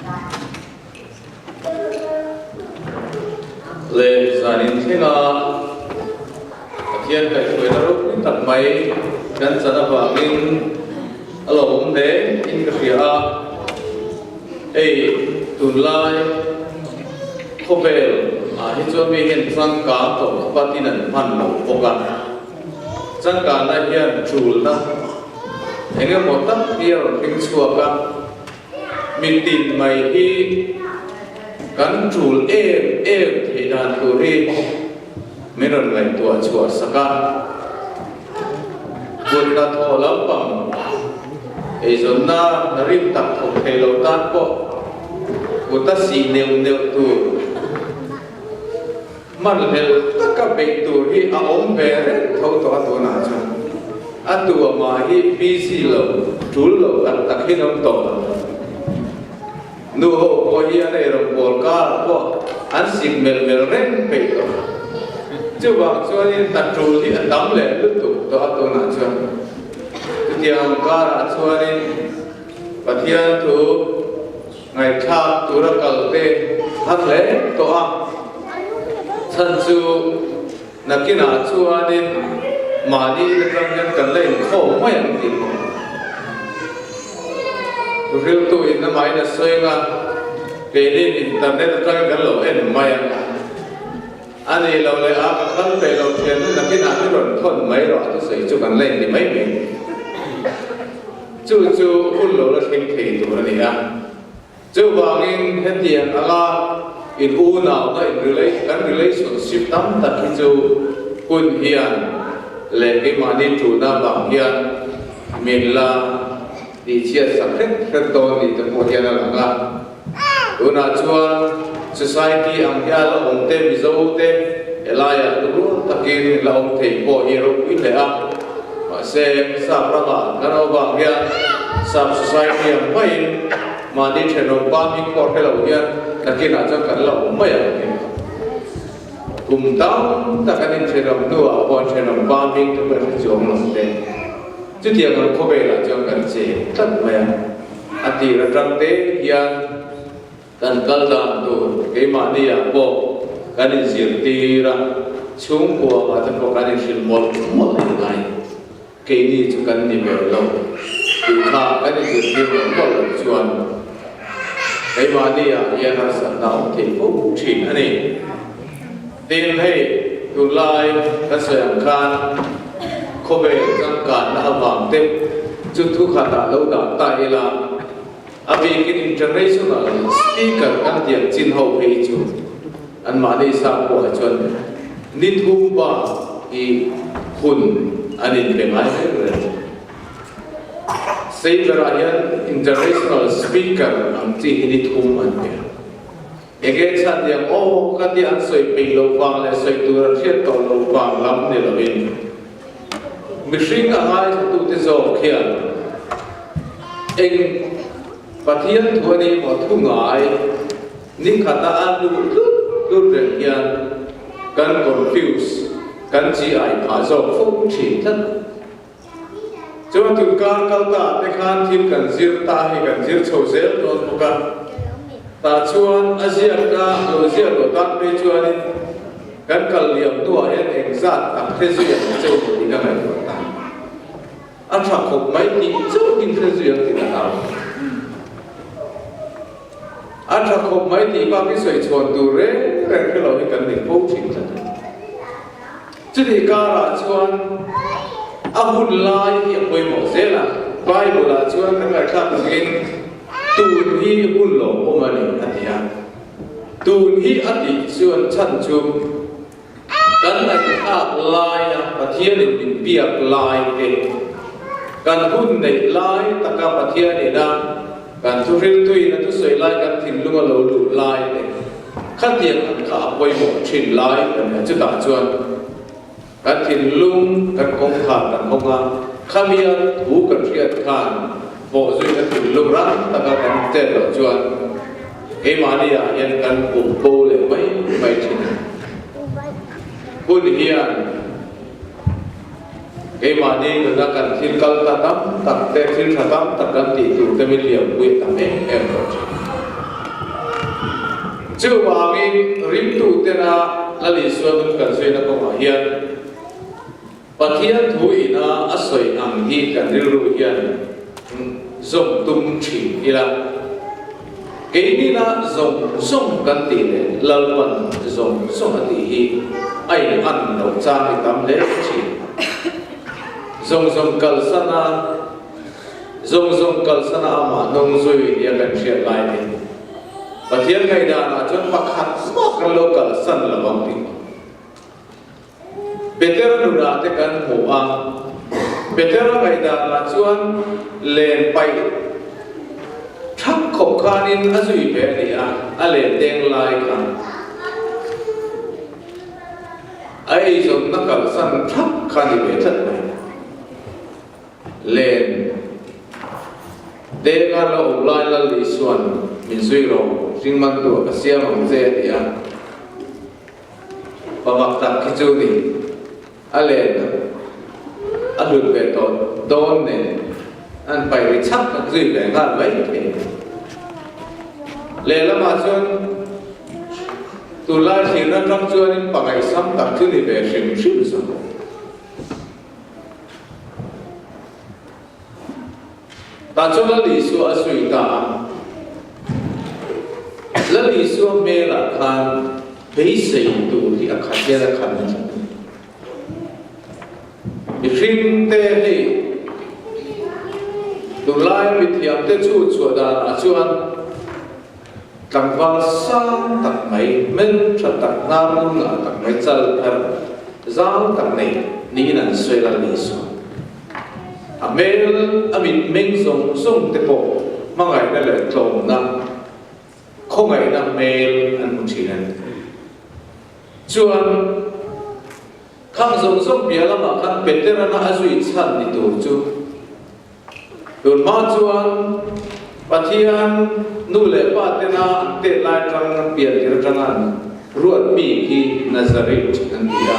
Le zanin thlenga Pathian kaihhruaina ropui tak mai kan chan avangin a lawmawm hle in ka hria a. Hei tunlai khawvel ah hi chuan mi hian changkang tawh khawpa tin an hman lo bawk a. Changkanna hian tulna eng emaw tak hi a rawn hring chhuak a. Mitin mai hi kan tul em em theih dan tur hi min rawn ngaihtuah chhuah sak a. Kut hnathawh lampang eizawnna hna rim tak thawk thei lo tan pawh kut a sih neuh neuh tur hmanhlel taka beih tur hi a awm ve reng tho tawh a tunah chuan a tu amah hi busy lo tul lo tak tak hi an awm tawh lo. Nu ho pawh hi an eirawngbawl karah pawh an sik melh melh reng peih tawh. Chuvang chuanin hna tul hi a tam leh lutuk tawh a tunah chuan. Chutiang ang karah chuanin Pathian thu Ngaihthlak tura kal te har hle tawh a, chhan chu nakinah chuanin mahni in atang hian kan la inkhawm mai ang tih pawh thuhriltu in amahin a sawi anga keinin internet atangin kan lo en mai ang a, a nih loh leh a ka kal peih loh thianna nakinah hi rawn thawn mai rawh a thusawi chu kan la inti mai mai. Chu chu hun lo la thleng thei tur a ni a. Chuvangin hetiang anga in unauna in kan relationship tam tak hi chu hun hian leh keimahni tuna vang hian min la tihchhiat sak hret hret dawn ni te pawh hian a lang a. Tunah chuan society ang hian la awm te Mizo te helaiah duhrual takin la awm thei pawh hi ropui hle a. Mahse sap ramah kan awm vang hian sap society ang maiin mahni thenawm pa hming pawh hre lo hian nakinah chuan kan la awm mai ang tih kum tam tak an inthenawm hnuah pawh thenawm pa hming te pawh hre chuang lo te chutiang ang khawvelah chuan kan che tlat mai a. A tir atang te hian kan kal dan tur keimahni ah pawh kan inzirtir a, chhungkua ah te pawh kan inhrilh mawlh mawlh leh ngai. Keini chu kan ni ber lo tih kha kan inzirtir mawlh mawlh loh chuan keimahni ah hian harsatna a awm thei fo thin a ni. Tin, hei tunlai kan sawi ang khan khawvel changkanna avang te chu thu khatah lo dah ta ila, a bikin international speaker kan tiang chin ho phei chu anmahni sa pawh ah chuan ni thum bak hi hun an inpe ngai reng reng. Saber ah hian international speaker ang chi hi ni thum an pe. Enge chhan tiang aw ka tia an sawi peih loh vang leh sawi tur an hriat tawh loh vang lam ni lovin mihring a ngaithlatute zawk hian eng Pathian thu a ni maw thu ngai nikhata a luh tlut tlut reng hian kan confuse kan chi ai phah zawk fo thin tlat. Chuan tun kar kal ta te khan thil kan zir ta hi kan zir chho zel dawn bawk a, tah chuan a ziak a lo ziak lo tan phei chuanin kan kal liam hnuah hian engzat tak hre zui ang che u tih ka ngaihtuah ta. A tha khawp mai tih chauhin hre zui ang tih ka hlau. A tha khawp mai tih bak hi sawi chhuan tur reng reng hre lo hi kan ning fo thin tlat a. Chutih karah chuan a hun lai hi a pawimawh zel a, Bible-ah chuan kan ngaihthlak angin tun hi hun lawmawm a ni a ti a. Tun hi a tih chuan chhan chu kan ngaihthlak laia Pathianin min biak lai te, kan hun neih lai taka Pathianin a kan thuhriltuin a thusawi lai kan thinlung a lo luh lai te, Khatiang ang kha a pawimawh thin lai ka nia chutah chuan kan thinlung kan kawngkhar kan hawng a, khamia thu kan hriat khan pawh zui ka thinlung rang taka kan chet loh chuan keimahni ah hian kan kum bo leh mai mai thin a. Hun hian keimahni nuna kan thil kal ta tam tak te, thil tha tam tak kan tih tur te min liampui a tam em em tawh thin. Chuvangin ringtutena Lal Isua nung kan zuina kawngah hian Pathian thu ina a sawi ang hi kan rilru hian zawm tum thin ila. Keinina zawng zawng kan tih leh Lalpan zawng zawng a tih hi a in an loh chang hi tam hle thin. Zawng zawng kalsana zawng zawng kalsana amah hnung zui nia kan hriat lai ni. Pathian ngaihdanah chuan pakhat mah kan lo kalsan lo ang tih. Petera nunah te kan hmu a, Petera ngaihdanah chuan len paih thak khawp khanin a zui ve a ni a, a len deng lai khan a eizawnna kalsan thak kha a ni ve tlat mai. Len denga la awm lai Lal Isua'n min zui rawh, hringmantuah ka siam ang che a ti a. Pamak tak khi chu ni a len a hlut ve tawh dawn nen an paih ri chhak tak zui ve nghal mai thei. Lehlamah chuan tunlai thlirna atang chuanin pangaihsam tak chu ni ve hrim hrim zawk. Tah chuan Lal Isua a sawi ta a. Lal Isua hmelah khan beisei tur hi a khat hian a khat a ni. Mihringte hei tunlaia mithiamte chhut chhuah danah chuan tlangval sang tak mai, hmeltha tak, hnar lung ngah tak mai, chal pherh zau tak nei niin an sawi Lal Isua. A hmel, a mitmeng zawng zawng te pawh hmangaihna leh tlawmna, khawngaihna hmel an hmu thin a ni. Chuan, khang zawng zawng piah lamah khan Peterana a zui chhan ni tur chu tun hma chuan Pathian nu leh pa tena an tet lai atang an pian tir atanga an ruat mi khi Nazareth an ti a.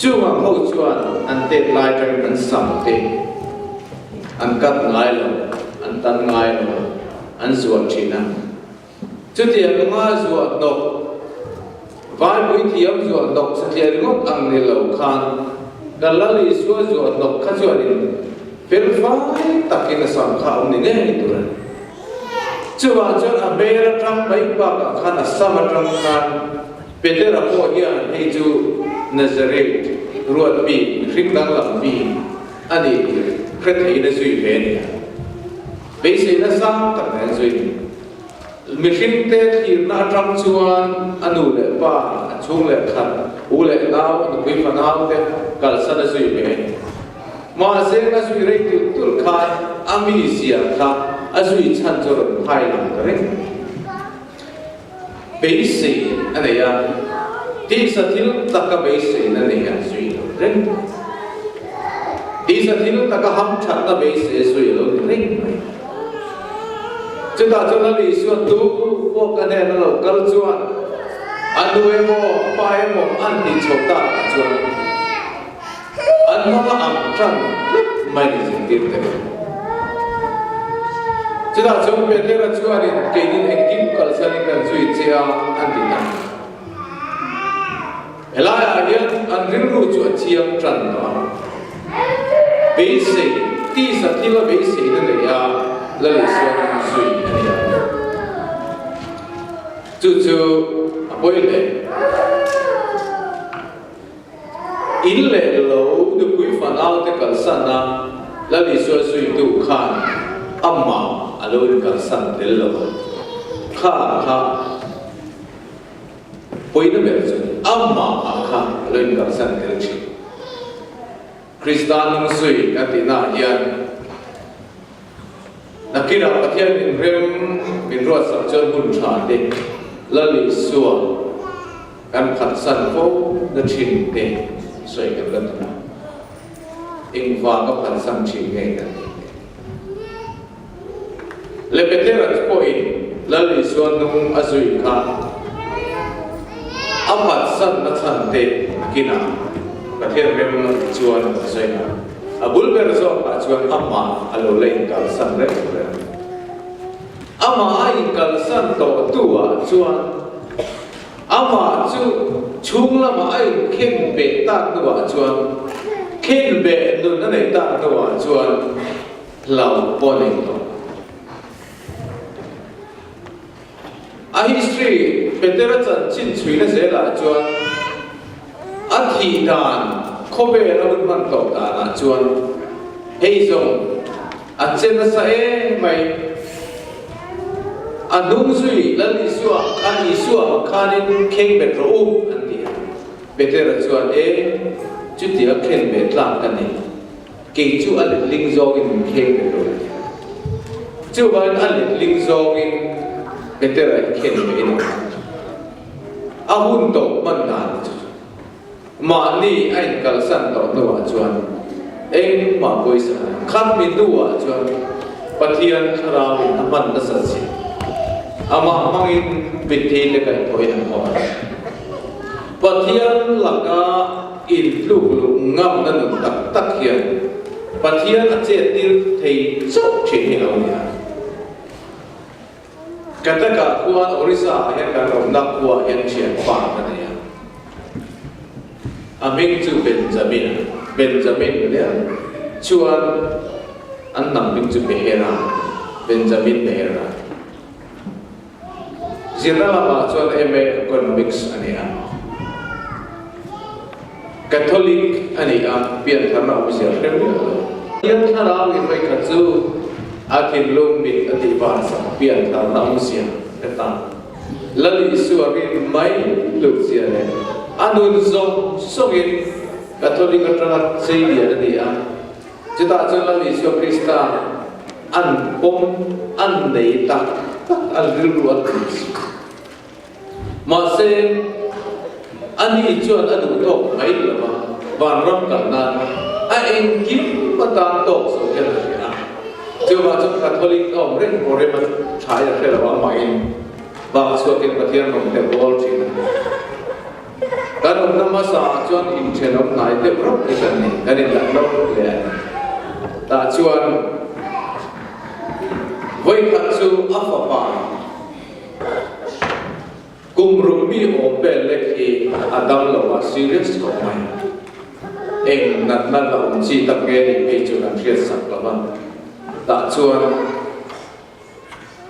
Chung ang ho chuan an tet lai atangin an sam te an kat ngai lo, an tan ngai lo, an zuah thin a. Chutiang anga zuah hnawk, Vaipui thiam zuah hnawk satliah ringawt ang ni lo khan kan Lal Isua zuah hnawk kha chuanin fel fai takin a sam kha a awm ni ngei tur a ni. Chuvang chuan a hmel atang mai bakah khan a sam atang khan Petera pawh hian hei chu Nazareth ruat mi, mihring danglam mi a ni tih hre theiin a zui ve a ni a. Beiseina sang tak nen zui. Mihringte thlirna atang chuan a nu leh pa, a chhung leh khat, u leh nau, a nupui fanau te kalsan a zui ve. Mahse a zui rei tulh tulh khan a mizia kha a zui chhan chu a rawn phai lang ta reng. Beisei a nei a, tisa thil taka beiseina nei a zui lo reng. Tisa thil taka hamthatna beisei a zui lo ni reng mai. Chutah chuan Lal Isua tu pawh ka hnen a lo kal chuan a nu emaw a pa emaw an tih chhoh tak ah chuan an hma ang tan tlat mai ni zirtir te. Chutah chuan Petera chuanin keinin engkim kalsanin kan zui che a an ti ta. Helaiah hian an rilru chu a chiang tan tawh a, beisei, tisa thila beiseina nei a Lal Isuan an zui a ni a. Chu chu a pawi hle. In leh lo nupui fanaute kalsan a Lal Isua zuitu khan amah a lo inkalsan tel lo a, kha kha Pawina ber chu amah kha a lo inkalsan tel thin. Krista nungzui kan tihnaah hian nakinah Pathian min rem min ruatsak chuan hun tha te Lal Isua kan phatsan fo na thin te sawi kan la tum a. Engvanga phatsan thin nge kan tih te. Le Petera chu pawhin Lal Isua hnung a zui kha a phatsanna chhan te a kinah Pathian rem a tih chuan a sawi a. A bul ber zawkah chuan amah a lo la inkalsan reng reng. Amah a inkalsan tawh tu ah chuan amah chu chhung lamah a inkhen beh tak hnuah chuan khen beh nun a neih tak hnuah chuan hlau pawh a nei tawh. A history Petera chanchin chhuina zelah chuan a thih dan khawvel a hun hman tawh danah chuan hei zawng a che nasa em mai. A hnung zui Lal Isua khan Isua ang khanin kheng bet rawh u an ti a. Petera chuan e chutia khen ve tlak ka nei. Kei chu a letling zawngin min kheng ve lo a ti. Chuvangin a letling zawngin Petera hi khen ve in a awm a. A hun tawh hman dan chu mahni a inkalsan tawh hnuah chuan engmah pawisa khat mi hnuah chuan Pathian thlarauin a hman nasat zia amah hmangin mitthi te kaihthawhin an awm a. Pathian laka intluk luh ngamna nun tak tak hian Pathian a chettir thei chauh thin hi lo ni a. Katak-ah khuan Orissa-ah hian kan awmna khuaah hian thianpa ka nei a. A hming chu Benjamin a, Benjamin ka nia. Chuan an hnam hming chu Behera, Benjamin Behera. Zirna lamah chuan MA Economics a ni a. Catholic a ni a, piantharna awmzia hre miah lo. Pathian thlarau in vawikhat chu a thinlung mit a tih van sak piantharna awmzia hre ta. Lal Isua rin mai hlutzia leh a nun zawng zawngin Catholic atanga chei lian a ni a. Chutah chuan Lal Isua Krista an pawm, an nei tak tak, an rilru a tih si. Mahse, ani chuan a duh tawk mai lo va, vanram kal nan a engkim atan tawk zo hian a hria a. Chuvang chuan Catholic a awm reng pawh rem a tha in a hre lo a, amahin bak chhuakin Pathian rawn te bawl thin a. Kan awmna hmasa ah chuan inthenawm hnai deuh rauh hi kan ni, kan inlan lo hle a ni. Tah chuan vawikhat chu a fapa kum ruk mi awm vel lek hi a dam lo a, serious khawp mai. Eng natna la awm chi tak nge nih phei chu kan hriat sak lo va. Tah chuan.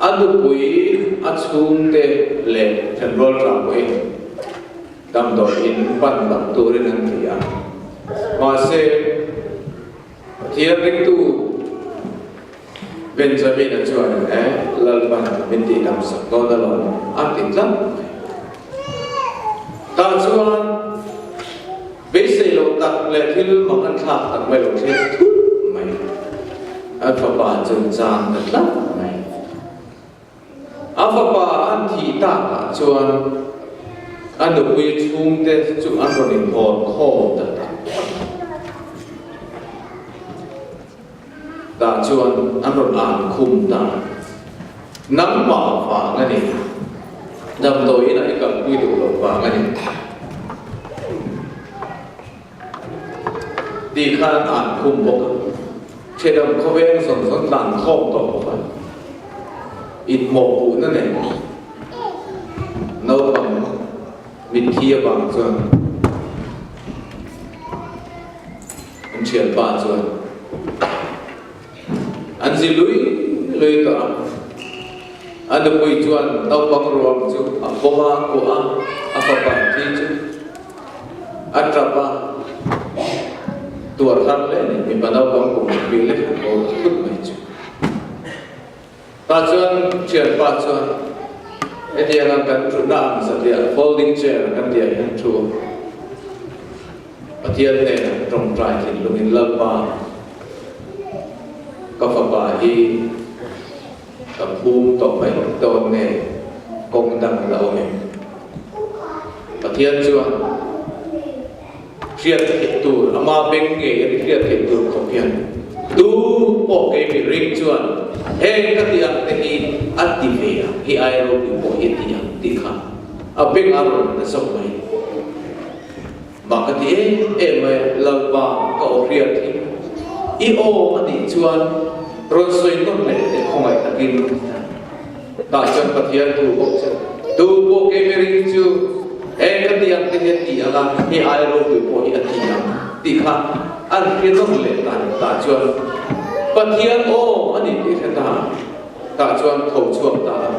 A nupui, a chhungte leh thenrual tha pawhin damdawi in pan lam turin an ti a. Mahse, Pathian ringtu Benjamin-a chuan e, Lalpan min tihdam sak dawn alawm a ti tlat mai. Tah chuan beisei loh tak leh thil mak an thlak tak mai lo thlen thut mai. A fapa chu chang ta tlat mai. A fapa an thih takah chuan a nupui chhungte chu an rawn inhawn khawm ta tak. Tah chuan an rawn an khum ta. Nangmah vang a ni. Damdawi inah i kalpui duh loh vang a ni. Tih khan an an khum bawk a. Thedam khawveng zawn zawn tlan khawm tawh bawk a. Inhmawhpuhna nen naupang mitthi avang chuan An thianpa chuan an zi lui lui tawh a, a nupui chuan naupang ruang chu a pawm a, a kuah a, a fapa thi chu a tap a, tuar har hle a ni, mipa naupang kum pil lek a bo ta thut mai chu. Tah chuan thianpa chuan hetianga kan thutna ang satliah folding chair kan tih ah hian thu Pathian hnenah tawngtai thinlungin Lalpa ka fapa hi ka phum tawh mai dawn nge kawng dang la awm em? Pathian chuan hriat theih tur ama beng ngei a ni hriat theih tur khawp hian tu pawh kei mihring chuan heng ka tih ang te hi a ti ve ang hi ai ropui pawh hi a ti ang tih kha a beng a rawn na zawk mai. Mah ka ti em em mai a, Lalpa ka aw hriat hi i aw a nih chuan rawn sawi nawn leh teh khawngaih takin. Tah chuan Pathian thu bawk chu tu pawh kei mihring chu heng ka ti ang te hi a ti ang a, hei ai ropui pawh hi a ti ang tih kha an hre nawn leh ta ni. Tah chuan Pathian aw a ni tih hre ta, tah chuan tho chhuak ta a.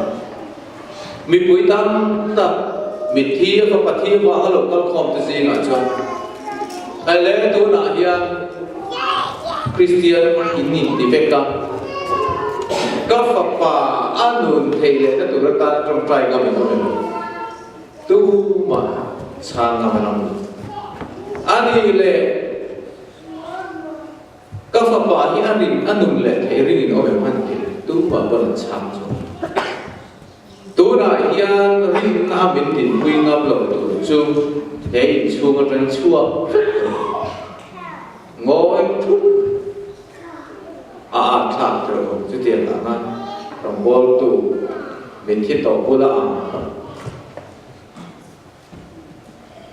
Mipui tam tak mitthi a fapa thi vanga lo kal khawm te zingah chuan Ele tunah hian Kristian in inti vek a, ka fapa a nun theih lehna tur atan tawngtai ngam in awm em? Tumah chhang ngam an awm lo. A ni le. Ka fapa hi a rin a nun leh theih ring in awm em han ti tumah pawn an chhang chu. Tunah hian rinna a min dinpui ngam lo tur chu he inchhung atang chhuak vek a ni. Ngawi thup a at thlak tur awm chutiang anga rawngbawltu mitthi tawh bula ang kha.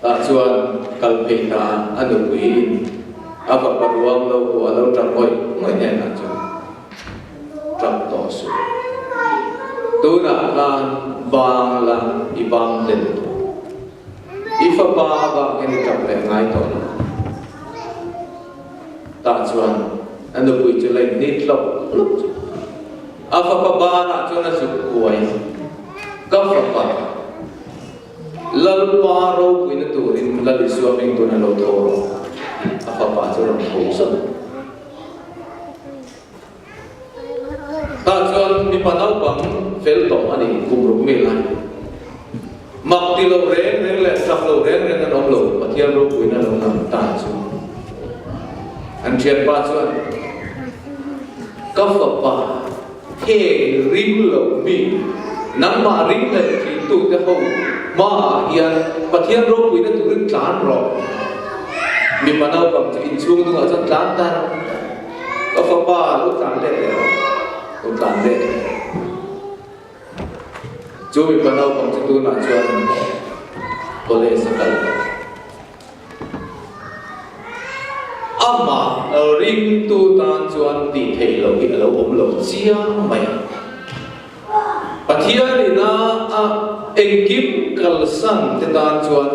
Tah chuan kal phei ta a, a nupuiin a fapa ruang lo pawh a lo tap ngawih ngawih hnenah chuan tap tawh suh. Tunah khan bang la i bang hlen tawh. I fapa avangin i tap leh ngai tawh lo. Tah chuan a nupui chu la inhnit hlawk hlawk chu a fapa banah chuan a zuk kuai ka fapa. Lalpa ropuina turin Lal Isua hming tuna lo tho rawh tih a fapa chu rawn tho zawk. Tah chuan mipa naupang fel tawh a ni kum ruk mi lai. Mak ti lo reng reng leh chak lo reng reng an awm lo Pathian ropuina lo lang ta chu. An thianpa chuan ka fapa Heng ring lo mi, nangmah ring leh thintute ho hmaah hian Pathian ropuina turin tlan rawh. Mipa naupang chu inchhung dungah chuan tlan ta rawh. Ka fapa lo tlan let leh rawh. Lo tlan let leh. Chu mipa naupang chu tunah chuan college a kal tawh. Amah ringtu tan chuan tih theih loh hi a lo awm lo chiang mai a. Pathian ina a engkim kalsan te tan chuan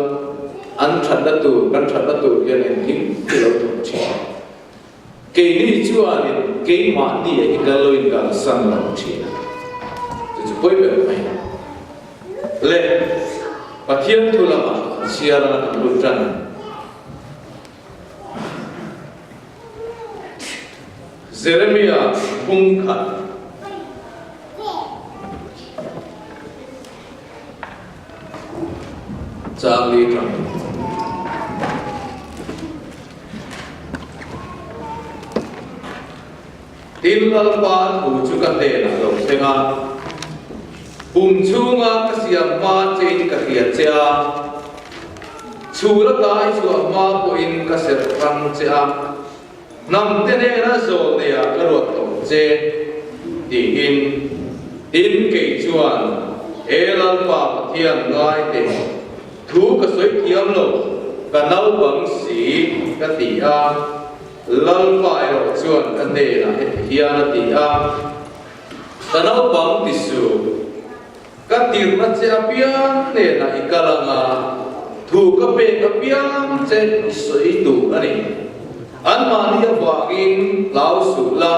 an thatna tur, kan thatna tur hian engkim hi lo thawk thin. Keini chuanin keimahni ah hi kan lo inkalsan lo thin a, chu chu pawi ber mai a. Le, Pathian thu lamah chhiar anga kan lut tan. Jeremia bung khat. Chang li tang. Tin, Lalpa thu chu ka hnenah lo thleng a, Pum chhunga ka siam hma chein ka hria che a, chhul ata i chhuah hma pawhin ka serh hrang che a, hnamte hnena zawl neiah ka ruat tawh che, tiin. Tin, kei chuan, He Lalpa Pathian ngai teh. Thu ka sawi thiam lo, ka naupang si ka ti a, Lalpa erawh chuan ka hnenah heti hian a ti a, Ka naupang ti suh, ka tirhna che apiang hnenah i kal ang a, thu ka pek apiang che i sawi tur a ni. Anmahni avangin hlau suh la,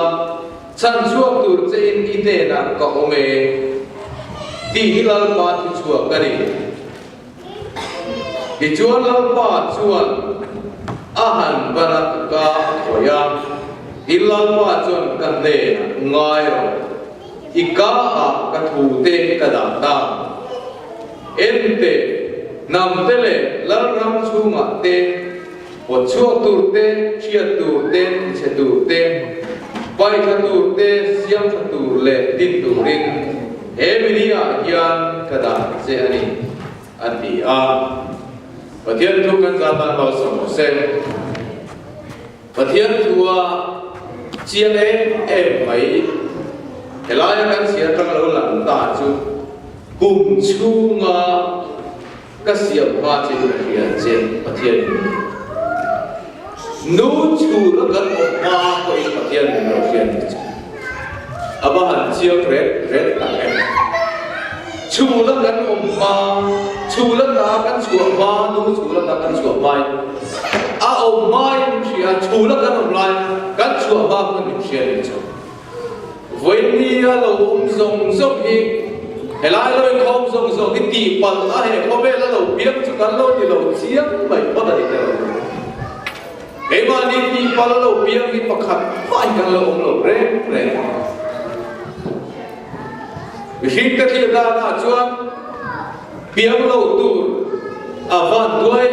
chhanchhuak tur chein i hnenah ka awm e, tih hi Lalpa thuchhuak a ni. Tichuan Lalpa chuan a han ban a, ka a khawih a, tin Lalpa chuan ka hnenah ngai rawh, i ka ah ka thute ka dah ta. Ente, hnamte leh Lalram chhungah te, pawt chhuak tur te, hriat tur te, tichhe tur te, paihthla tur te, siamtha tur leh din turin he mini-ah hian ka dah che a ni, a ti a. Pathian thu kan zah tan malsawm rawh se. Pathian thua chiang em em mai helaia kan chhiar atang lo lang ta chu kum chhunga Ka siam hma che in a hria che Pathian min hmu. Nu chhura kan awm hma pawhin Pathian min lo hria ni che. A va han chiang ret ret tak em. Chhula kan awm hma, chhula ta kan chhuah hma, nu chhula ta kan chhuah hmain a awm hmain min hria, chhula kan awm lai kan chhuah hma khan min hria nih chu. Vawinia lo awm zawng zawng hi, helai lo inkhawm zawng zawng hi tihpalh a he khawvel a lo piang chu kan lo ni lo chiang mai phawt a ni tel. Keimahni tihpalh a lo piang hi pakhat hmain kan lo awm lo reng reng. Mihringte thil danah chuan piang lo tur a van duai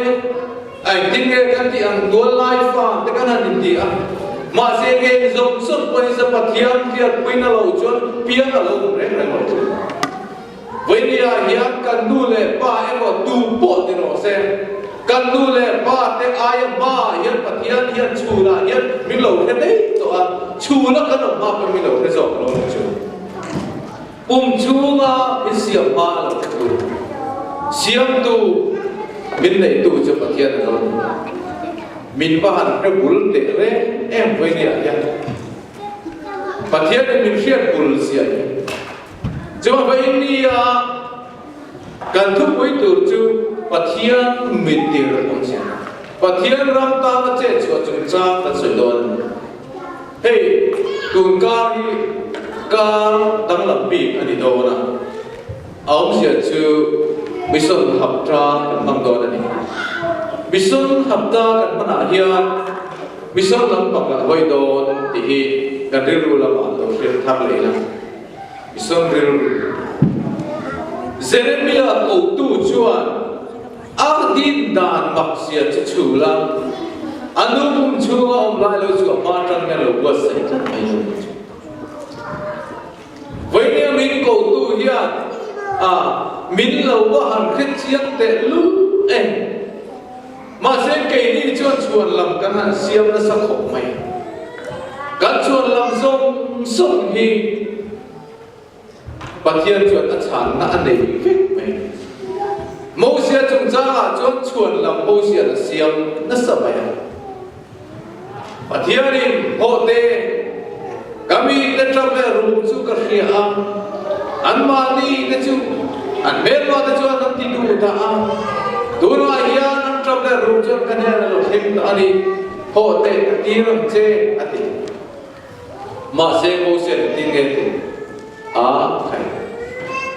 a engtin nge kan tih ang tual lai fa te kan han inti a, mahse ngei zawng zawng pawhin sa Pathian hriatpuina lo chuan piang a lo awm reng reng lo chu. Vawinia hian kan nu leh pa emaw tu pawh ni rawh se, kan nu leh pa te aia hmaah hian Pathian hian chhunah hian min lo hre daih tawh a, chhuna kan awm hma pawhin min lo hre zawk lo ni chu. Pum chhunga min siam hma a lo hre tu, siamtu min neihtu chu Pathian a lo ni. Min va han hre bul teh reng em vawinia hian Pathianin min hriat bul zia hi. Chuvang India kan thupui tur chu Pathian mittir awm zia, Pathian ram tana chet chhuah chungchang kan sawi dawn a ni. Hei tun kar hi kar danglam bik a ni dawn a, a awmzia chu Mission Hapta kan hmang dawn a ni. Mission Hapta kan hmanah hian Mission lampang kan hawi dawn tih hi kan rilru lamah lo hriat thar leh ila. Mission rilru. Jeremia kotu chuan a din dan mak zia chu chhul a, a nu pum chhunga awm lai lo chu a hma atang hian lo buatsaih tlat mai lo ni chu. Vawinia min kotu hian a min lo va han hre chiang teh lul e. Mahse keini chuan chhuan lam kan han siam nasa khawp mai. Kan chhuan lam zawng zawng hi Pathian chuan a chhanna a nei vek mai. Mosia chungchangah chuan chhuan lam Mosia'n a siam nasa mai a. Pathianin hawhte ka mite ṭap leh rum chu ka hria a, anmahni te chu an hmelma te chuan an ti duh ta a, tunah hian an ṭap leh rum chuan ka hnenah lo thleng ta a ni, hawhte ka tir ang che, a ti. Mahse Mosia'n engtin nge ti a khaih?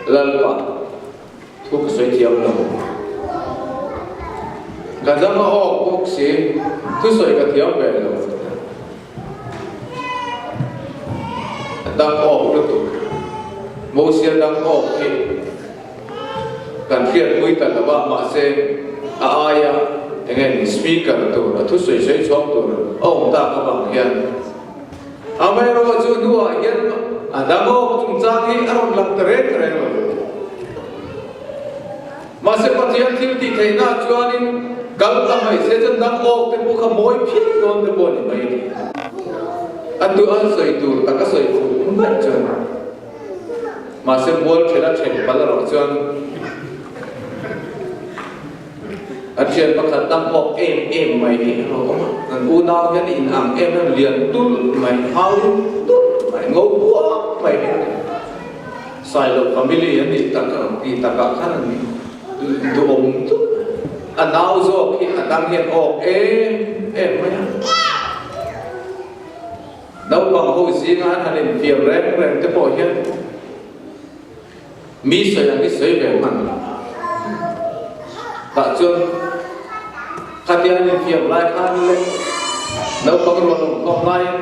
Lalpa. Thu ka sawi thiam lo. Ka dam a awk bawk si, thusawi ka thiam ve lo. A dam awk lutuk. Mosia dam awk hi kan hriatpui ta lo a, mahse a aia enge ni speaker tur, a thusawi sawi chhuak tur a awm tak avang hian Amaherawhchu hnuah hian a dam awk chungchang hi a rawn lang ta reng reng lo. Mahse Pathian thil tih theihna chuanin kal ta mai se chuan dam awk te pawh kha mawi phian dawn te pawh a ni mai a ni. A tu an sawi tur tak a sawi fuh mai chuan mahse mual then a then palh erawh chuan A thian pakhat dang awk em em mai hi a lo awm a, kan unau hian in ang em em lian tulh mai, hau tulh mai, ngo puak mai hi a ni. Sailo family an nih tak ang tih takah khan an duhawm tulh mai. A nau zawk hi a dang hian awk em em mai a. Naupang ho zinga an han infiam reng reng te pawh hian Mi sawi ang hi sawi ve hman lo. Tah chuan khatia an infiam lai khan le naupang rual awm khawm laiin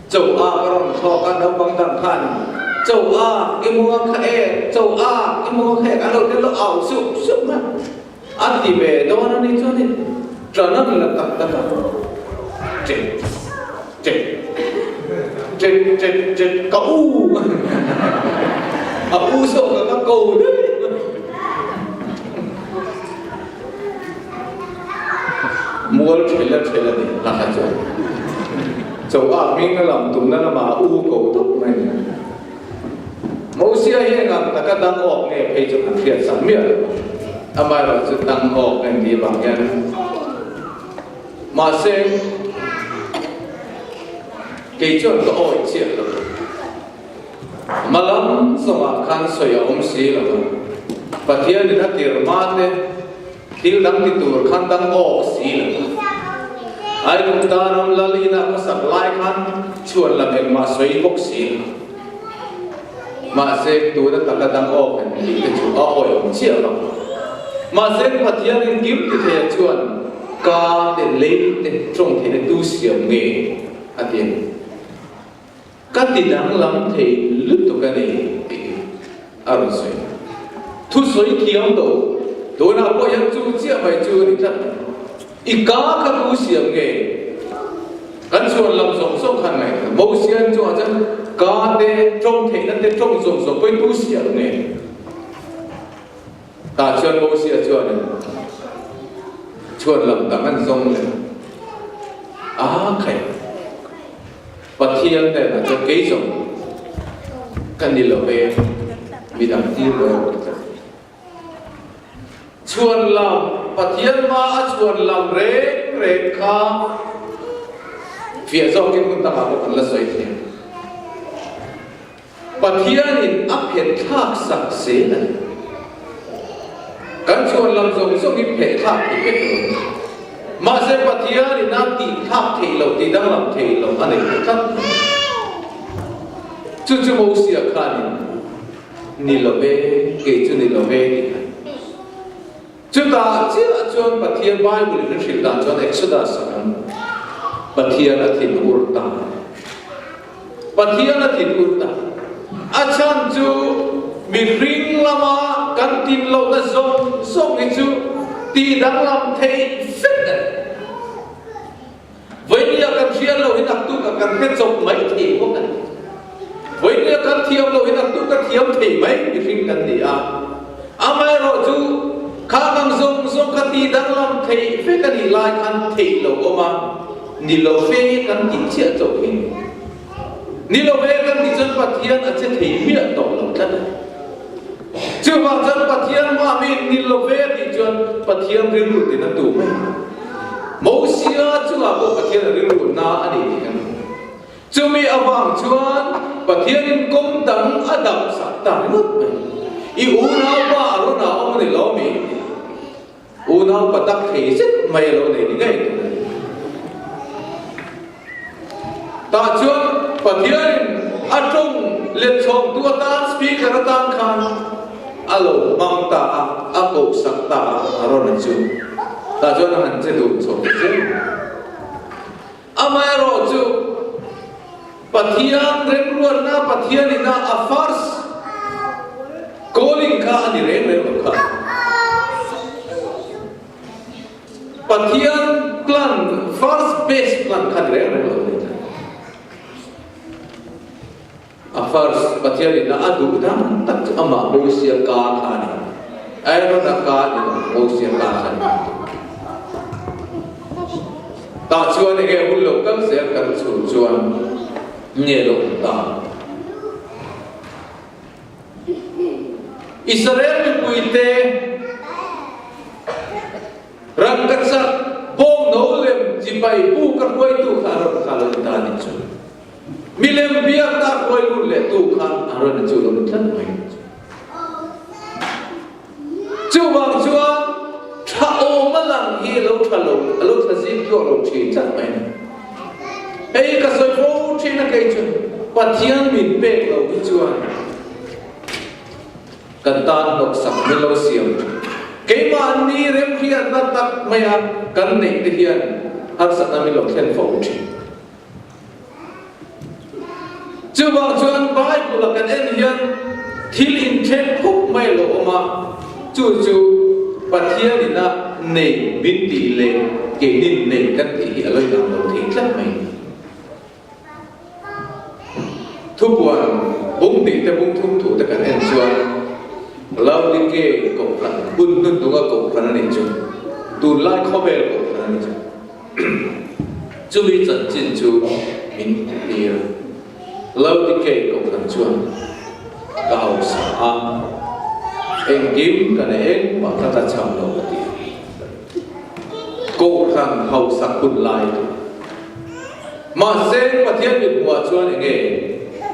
cho a ka rawn thlawk a, naupang dang khan cho a i maw kha e, cho a i maw kha e an lo tel lo au sup sup mai a ti ve dawn a ni chuanin ṭan an la tak tak a, ṭek Ṭek ṭek ṭek ṭek ka u a u zawk ang a ko daih mual ṭhel a ṭhel a ni a kha chuan cho a hming a lam tumna lamah a u ko tawp mai a ni. Mosia hi engang taka dang awk nge phei chu kan hriat sak miah lo amaherawhchu dang awk en tih vang hian Mahse, kei chuan ka awih chiah lo. Hma lam zawngah khan sawi a awm si lo va, Pathianin a tir hma te thil dang ti tur khan dang awk si lo va. Aigupta ram lal ina khawsak lai khan chhuan lam engmah sawi bawk si lo. Mahse, tuna taka dang awk em tih te chu a awih awm chiah lo. Mahse, Pathianin kim ti theia chuan ka te lei te tawng theihna tu siam nge a ti a ni. Ka ti danglam thei lutuk a ni tih hi a rawn sawi. Thusawi thiam lo, tunah pawh hian chu chiah mai chu a ni tlat mai. I ka kha tu siam nge? Kan chhuan lam zawng zawng khan ngaihtuah. Mosian chungah chuan ka te, tawng theihna te, tawng zawng zawng pawhin tu siam nge? Tah chuan Mosia chuanin chhuan lam dang an zawng leh a khaih. Pathian hnenah chuan kei zawng ka ni lo ve, midang tir lo erawh ka tlat. Chhuan lam, Pathian hma a chhuan lam reng reng kha fiah zawkin hmun dangah pawh kan la sawi thei ang. Pathianin a phet thlak sak zel a ni. Kan chhuan lam zawng zawng hi pheh thlak thei vek lo a ni. Mahse Pathianin a tih thlak theih loh, tih danglam theih loh a nei ta tlat mai. Chu chu Mosia khanin Ni lo ve, kei chu ni lo ve tih kha. Chutah chiah chuan Pathian Bible in a hrilh dan chuan Exodus ah khan Pathian a thin ur ta. Pathian a thin ur ta. A chhan chu mihring lama kan tin lohna zawng zawng hi chu tih danglam theih vek a ni. Vawinia kan hriat loh hi naktuk a kan hre chawp mai thei bawk a ni. Vawinia kan thiam loh hi naktuk a thiam thei mai mihring kan ni a. Amaherawh chu kha dang zawng zawng kha ti danglam theih vek a nih lai khan theih lo awm a, ni lo fe kan tih chiah chauh hi. Ni lo ve kan tih chuan Pathian a che thei miah tawh lo tlat a ni. Chuvang chuan Pathian hma mi ni lo ve a tih chuan Pathian rilru tin a tu mai. Mosia chungah pawh Pathian a rilru na a ni tih kan hmu. Chumi avang chuan Pathianin kawng dang a dap sak ta ringawt mai. I unaupa a rawn a awm a ni lo mi? Unau pa tak thei zet mai a lo nei ni ngei tur a ni. Tah chuan Pathianin a tawng let chhawngtu atan speaker atan khan a lo hmang ta a, a kohsak ta a, a rawn a chu. Tah chuan a han che dun chho ta zel. Amaherawhchu Pathian remruatna Pathianina a first calling kha a ni reng reng lo kha. Pathian plan, first base plan kha a ni reng reng lo a ni. A first Pathian in a duh dan tak chu amah Mosia ka kha a ni. Aaron a ka ni lo, Mosia ka kha a ni. Tah chuan enge hun lo kal zel kan chhun chuan nge lo awm ta? Israel mipuite rangkachak bawng no lem chibai bu ka hruaitu kha a rawn kha lo ni ta a nih chu. Milem biakna a hruai lut leh tu kha a rawn chu lo ni tlat mai. Chuvang chuan tha awm a lang hi lo tha lo, a lo tha zing tluak lo thin tlat mai ni. Hei ka sawi fo thin a kei chu Pathian min pek lo hi chuan kan tan hnawksak min lo siam thin. Keimahni remhriatna tak maia kan neih te hian harsatna min lo thlen fo thin. Chuvang chuan Bible-a kan en hian thil inthen khup mai a lo awm a, chu chu Pathianin a nei min tih leh keinin nei kan tih hi a lo inang lo thei tlat mai. Thupuan bung hnih te bung thum thu te kan en chuan Laodike kohhran hun hnuhnunga kohhran a nih chu, tunlai khawvel kohhran a nih chu. Chumi chanchin chu min tir a, Laodikei kohhran chuan ka hausa a, engkim ka nei engmah ka tlachham lo a ti a. Kohhran hausak hun lai chu. Mahse Pathian mithmuhah chuan enge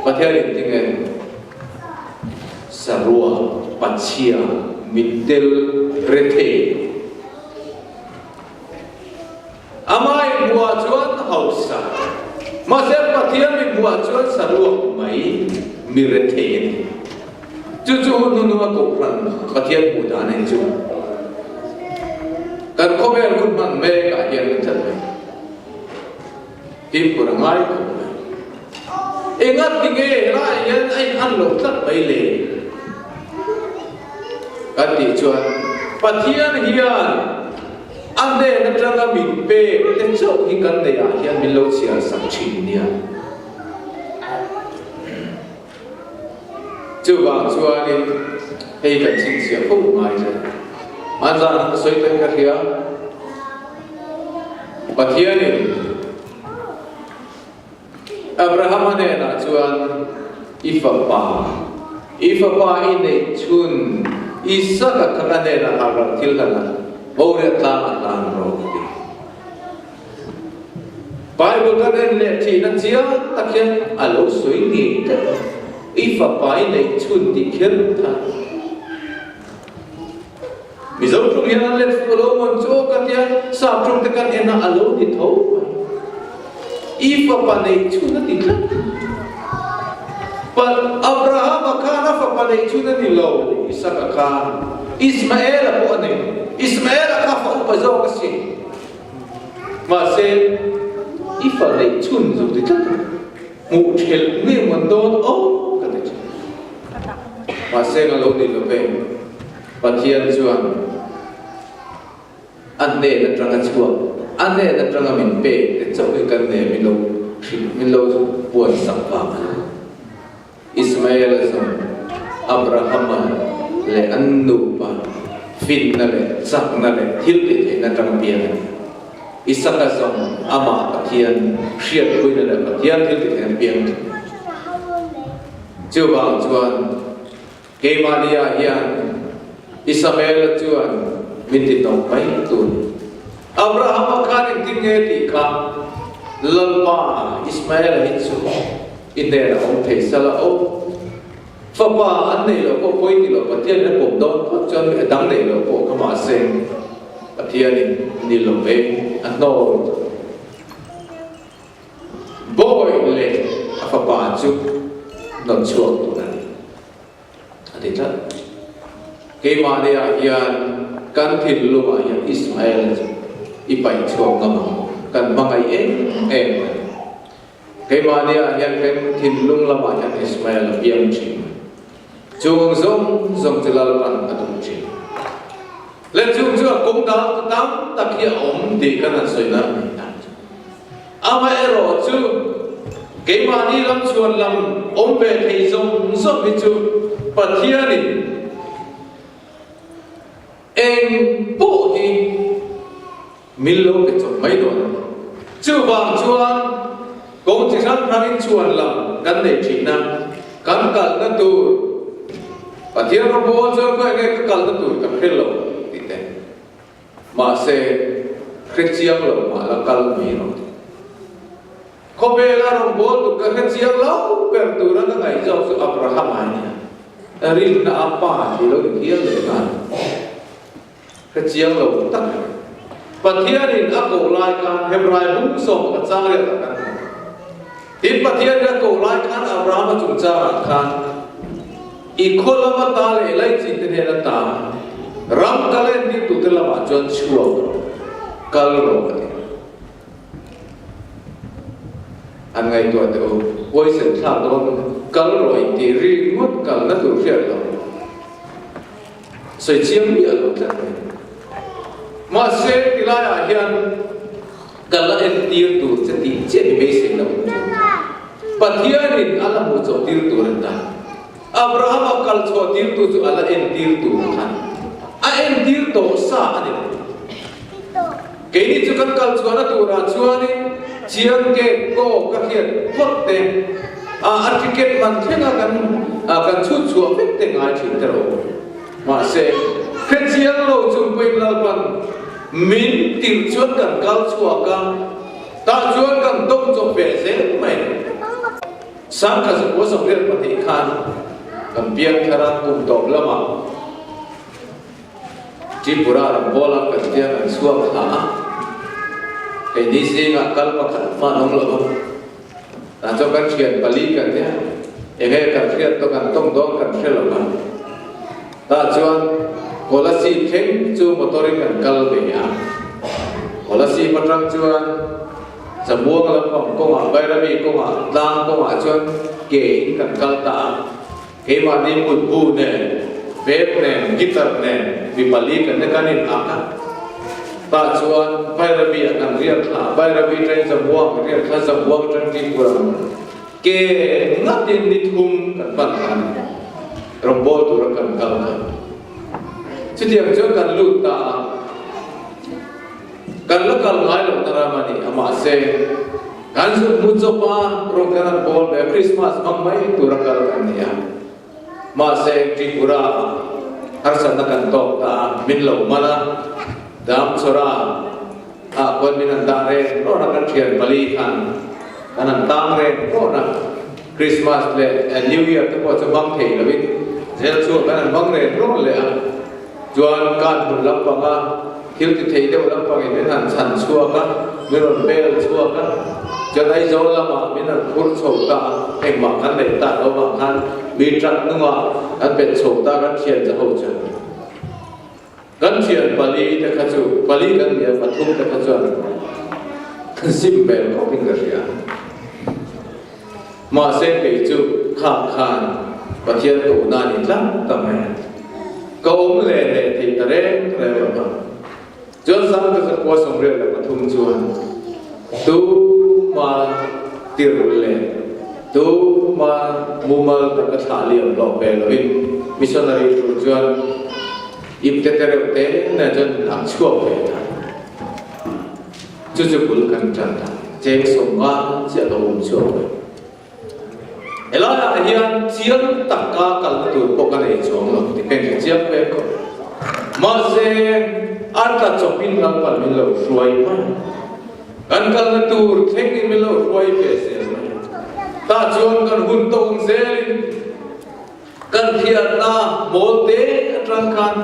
Pathian in tinge? Saruak, Pachhia, Mittel, Rethei. Ama inhmuhah chuan hausa, mahse Pathian inhmuhah chuan saruak mai mi rethei a ni. Chu chu hun hnununga kohhran Pathian hmuh dan a ni chu. Kan khawvel hun hman mekah hian kan chan mai. Fimkhur a ngai khawp mai. Engat ti nge helaiah hian a inhan loh tlat mai le? Kan tih chuan Pathian hian a hnen atanga min pek te chauh hi kan neih ah hian min lo chhiar sak thin nia. Chuvang chuanin hei kan chhinchhiah fo ngai che. An zan han sawi tawhin ka hria. Pathianin Abrahama hnenah chuan i fapa, i fapa i neih chhun Isaka kha ka hnenah halral thil hlan a, Moriah tlangah hlan rawh ka ti. Bible kan en leh thin a chiang tak hian a lo sawi ngei tlat a, i fapa i neih chhun tih kher kha Mizo ṭawng hian an let fuh lo mawn chu aw ka tia, sap ṭawng te kan en a a lo ni tho mai. I fapa neih chhun a ti tlat. Pa Abrahama khan a fapa neih chhun a ni lo, Isaka khan Ismaela pawh a nei. Ismaela kha fa upa zawk a si. Mahse, i fa neih chhun zuk ti tlat a, hmuh thelh nge mawn dawn aw ka ti thin. Mahse, ka lo ni lo ve. Pathian chuan a hnen atanga chhuak, a hnen atanga min pek te chauh hi kan nen min lo hrilh, min lo puan sak vang a ni. Ismaela zawng Abrahama leh an nupa finna leh chakna leh thil tihtheihna atanga piang a ni. Isaka zawng amah Pathian hriatpuina leh Pathian thil tihtheihna piang a ni. Chuvang chuan keimahniah hian Isamaela chuan min ti tawp mai tur a ni. Abrahama khan engtin nge tih kha Lalpa Ismaela hi chu I hnenah awm thei sala aw. Fapa an neih loh pawh pawi ti loh Pathianin a pawm dawn phawt chuan a dang neih loh pawh kha mahse Pathianin ni lo ve a hnawl Bawi leh a fapa chu hnawt chhuak tur a ni a ti tlat. Keimahniah hian kan thinlungah hian Ismael chu i paih chhuak ngam ang kan hmangaih em em a ni. Keimahniah hian kan thinlung lamah hian Ismael a piang thin. Chung zawng zawng chu Lalpan a duh thin. Le chung chu a kawng dang tu tam tak hi a awm tih kan han sawi nalh mai ta. Amaherawh chu keimahni lam chhuan lam awm ve thei zawng zawng hi chu Pathianin eng pawh hi Min lo pe chawp mai dawn a ni. Chuvang chuan kawng chi hrang hrangin chhuan lam kan nei thin a, kan kalna tur Pathian rawngbawl chuan khawi nge ka kalna tur ka hre lo tih te. Mahse, hre chiang lo mah la kal mai rawh tih. Khawvela rawngbawl tu ka hre chiang lo ber tura ka ngaih zawk chu Abrahama a ni a, rinna a pa tih lo inhial leh nghal. Hre chiang lo tak a ni. Pathianin a koh lai khan Hebrai bung sawm a chang riat ah kan hmu. Tin, Pathianin a koh lai khan Abrahama chungchangah khan i khaw lama ta leh laichin te hnen ata ram kal entir tute lamah chuan chhuak rawh, kal rawh a ti. An ngaihtuah teh u, huaisen thlak dawn kal rawh intih ringawt kalna tur hriat lo. Sawi chiang miah lo tlat mai. Mahse, tilaiah hian ka la entir tur che tih chiah hi beisei loh chu. Pathianin a la hmuh chawh tir tur a ni ta. Abrahama kal chhuah tir tu chu a la entir tur a khan. A entir tawh sa a ni lo. Keini chu kan kal chhuahna turah chuanin chiang ke kaw ka hriat phawt te, a a ticket man thlenga kan kan chhut chhuah vek te ngai thin te rawh. Mahse, hre chiang lo chung pawhin Lalpan min tirh chuan kan kal chhuak a, tah chuan kan dawng chawp ve zel mai. Sangkha zakua 82 khan. Kan piangthar a, kum tawp lamah Tripura ram bawla kan tia kan chhuak thla a, keini zingah kal pakhat hman awm lo a, tah chuan kan thian pali kan nia, enge kan hriat tawh kan tawng dawn kan hre lo a, tah chuan Kolasib thleng chu motor in kan kal ve a, Kolasib atang chuan Zamuang lampang kawngah, Bairabi kawngah, tlang kawngah chuan ke in kan kal ta a. Keimahni mutbu nen, bag nen, guitar nen mi pali kan kan in ak a. Tah chuan Bairabi ah kan riak thla a, Bairabi atangin Zamuang riak thla, Zamuang atang Tripura ke ngatin ni thum kan pan thla a ni. Rawngbawl tura kan kal kha. Chutiang chuan kan lut ta a. Kan la kal ngai lo ta ram a ni a, mahse kan zut hmu chawp a, rawng kan an bawl ve a, Krismas hmang mai tura kal kan ni a, mahse Tripura ah harsatna kan tawk ta a, min lo man a, Damchhawra ah khuan min an dah reng rawn a, kan thian pali khan kan an tang reng rawn a, Krismas leh New Year te pawh chu hmang thei lovin zel chhuak kan an hmang reng rawn leh a. Chuan kan hmun lampanga thil ti thei deuh lampangin min han chhan chhuak a, min rawn bel chhuak a, chuan Aizawl lamah min han phur chho ta a, engmah kan neih tak lo vang khan mi truck hnungah kan bet chho ta kan thian za ho chuan. Kan thian pali te kha chu, pali kan ni a, pathum te kha chuan kan sim bel khawpin ka hria. Mahse kei chu khang khan Pathian kohna a ni tlat ta mai a, ka awm leh leh thei ta reng reng lo va. Chuan Sangte Zakhua 83 chuan tuma tir leh tuma mumal taka thlah liam hlawh ve lovin missionary tur chuan ipte te reuh te nen chuan an chhuak ve ta. Chu chu bul kan tan ta, cheng 50 chiah ka awm chhuak mai. Helaiah hian chiang taka kalna tur pawh ka nei chuang lo ti ka inhre chiang ve khawp. Mahse, a tla chawpin Lalpan min lo hruai mai a, kan kalna tur thlengin min lo hruai ve zel mai a. Tah chuan kan hun tawng zelin Kan hriatna mawl te atang khan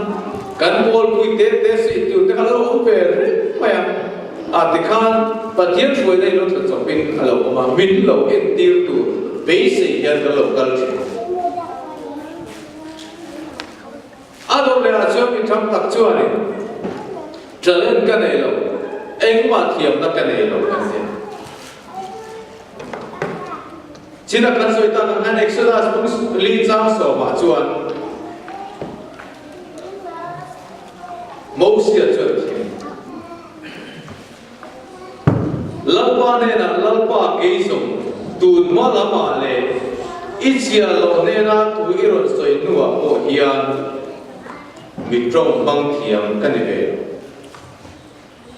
kan mawlpui te te suih tur te kha lo awm ve reng mai a, a tikhan Pathian hruaina in lo thla chawpin a lo awm a, min lo entir tur beisei hian kan lo kal thin. A lo leh ah chuan mi tham tak chuanin talent ka nei lo, engmah thiamna ka nei lo kan ti a. China kan sawi tak ang hian Exodus bung li chang sawmah chuan Mosia chuan thiam Lalpa hnenah Lalpa kei zawng tun hma lamah leh i chhia loh hnena thu i rawn sawi hnuah pawh hian mi tawng hmang thiam ka ni ve lo.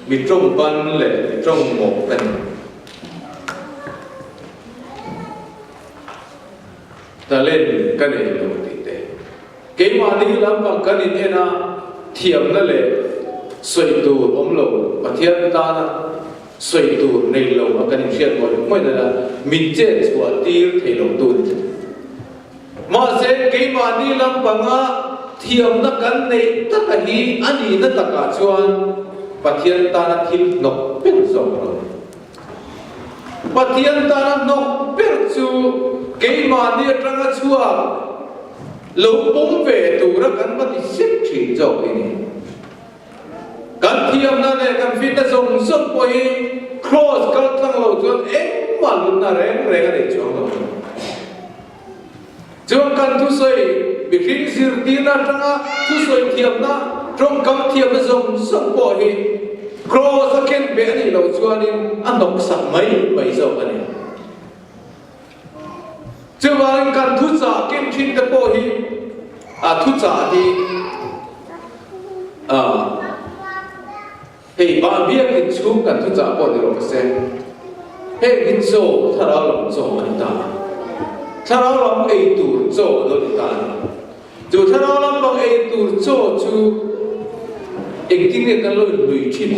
Mi tawng ban leh mi tawng mawh ka ni. Talent ka nei lo tih te. Keimahni lampang kan in en a, thiamna leh sawi tur awm lo, Pathian tana sawi tur nei lo a kan inhriat ngawih ngawih nana min chet chhuah tir thei lo tu ni tlat. Mahse, keimahni lampanga thiamna kan neih taka hi a nihna takah chuan Pathian tana thil hnawk ber zawk lo. Pathian tana hnawk ber chu keimahni atanga chhuak lo pawm ve tura kan va ti sek thin zawk hi ni. Kan thiamna leh kan fitna zawng zawng pawh hi Kraws kal tlang lo chuan engmah lutna reng reng a nei chuang lo. Chuan kan thusawi mihring zirtirna atanga thusawi thiamna, tawngkam thiamna zawng zawng pawh hi Kraws a khen beh a nih loh chuanin a hnawksak mai mai zawk a ni. Chuvangin kan thuchah ken thin te pawh hi a thuchah hi a hei bah biakin chhung kan thuchah pawh ni rawh se, heng hi chaw thlarau lam chaw a ni ta a, thlarau lam ei tur chaw a lo ni ta a ni. Chu thlarau lam bang ei tur chaw chu engtin nge kan lo inhlui thin?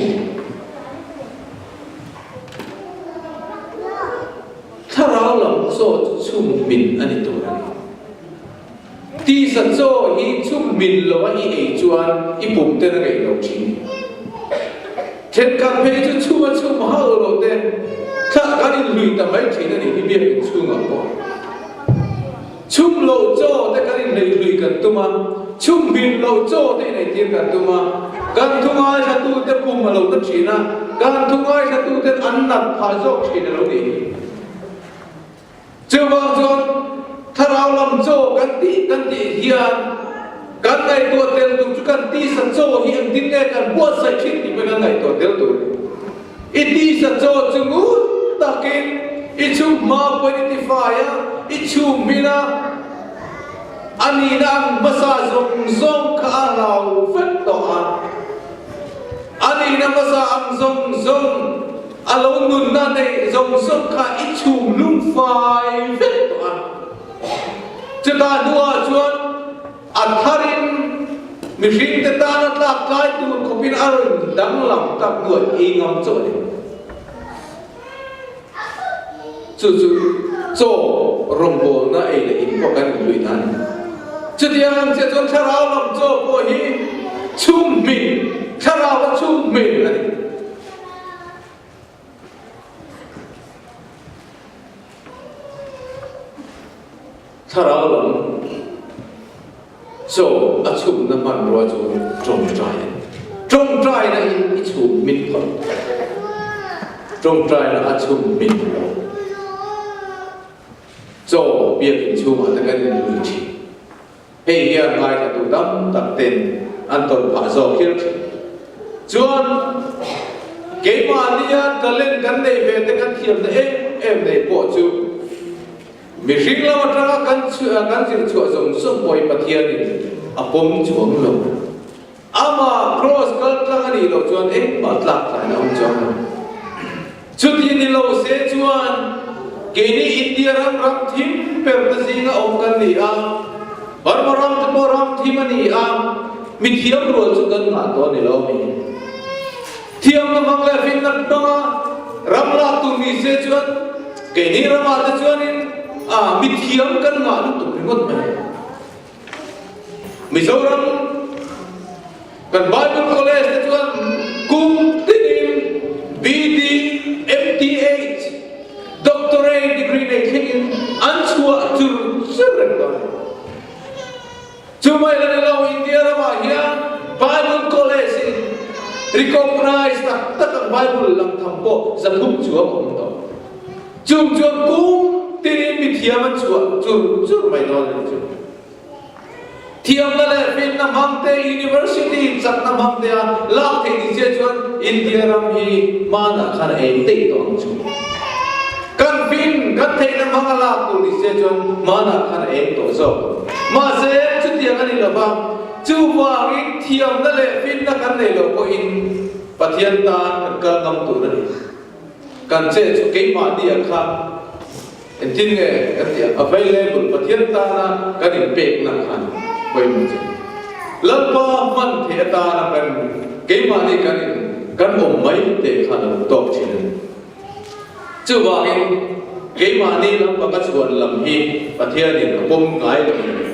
Thlarau lam chaw chu chhum hmin a ni tur a ni. Tisa chaw hi chhum min lo a i ei chuan i pum ten a ngeih lo thin. Thenkhat phei chu chhum a chhum hauh lo te thla kan inhlui ta mai thin a nih hi biakinn chhungah pawh. Chhum lo chaw te kan inhlei hlui kan tum a, chhum hmin lo chaw te ineitir kan tum a, kan thu ngaithlatute pum a lo na thin a, kan thu ngaithlatuten an nat phah zawk thin a lo nih hi. Chuvang chuan thlarau lam chaw kan tih kan tih hian kan ngaihtuah tel tur chu kan tisa chaw hi engtin nge kan buatsaih thin tih pawh kan ngaihtuah tel tur a ni. I tisa chaw chu ngun takin i chhum hma pawhin i tifai a, i chhum hmin a, a nihna ang hmasa zawng zawng kha a hlau vek tawh a. A nihna hmasa ang zawng zawng, a lo nunna neih zawng zawng kha i chhum lungfai vek tawh a. Chutah hnuah chuan a tharin mihringte tana tlak tlai tur khawpin a rawn danglam tak hnuah ei ngam chauh a ni. Chu chu chaw rawngbawlna ei leh in pawh kan inhlui ta a ni. Chutiang ang chiah chuan thlarau lam chaw pawh hi chhum hmin, thlarau a chhum hmin a ni. Thlarau lam chaw a chhumna hmanrua chu tawngtai a ni. Tawngtaina in i chhum hmin phawt. Tawngtaina a chhum hmin lo. Chaw biakinn chhungah te kan inlui thin. Hei hian ngaithla tam tak ten an tawrh phah zawk hial thin. Chuan keimahnia talent kan nei ve te kan thiamna em em nei pawh chu mihring lam atanga kan kan zir chhuah zawng zawng pawh hi Pathianin a pawm chuang lo. Amah cross kal tlang a nih loh chuan engmah tlak tlain a awm chuang lo. Chuti ni lo se chuan keini India ram ram thim ber te zinga awm kan ni a, Burma ram te pawh ram thim a ni a, mi thiam rual chu kan ngah tawh a ni lo mi. Thiamna hmang leh finna hmanga ram lak tur ni se chuan keini ramah te chuanin a mi thiam kan ngah lutuk ringawt mai. Mizoram kan Bible College te chuan kum tinin BD, MTH, Doctorate degree nei thlengin an chhuah chur chur reng dawn a ni. Chumai la ni lo, India ramah hian Bible College in recognize tak tak ang Bible lang tham pawh 300 chuang a awm tawh. Chung chuan kum tinin mithiam an chhuah chur chur mai dawn a ni chu. Thiamna leh finna hmangte, university chakna hmangtea lak theih ni chiah chuan India ram hi hmanah khan a eng daih tawh ang chu. Kan fin, kan theihna hmanga lak tur ni chiah chuan hmanah khan a eng tawh zawk. Mahse, chutiang a ni lo va, chuvangin thiamna leh finna kan nei loh pawhin Pathian tan kan kal ngam tur a ni. Kan che chu keimahni ah kha engtin nge kan tih a, available, Pathian tana kan inpekna khan pawimawh che. Lalpa hman theih atana kan keimahni kan in kan awm mai te khan a lo tawk thin a ni. Chuvangin keimahni lampanga chhuan lam hi Pathianin a pawm ngai lo a ni.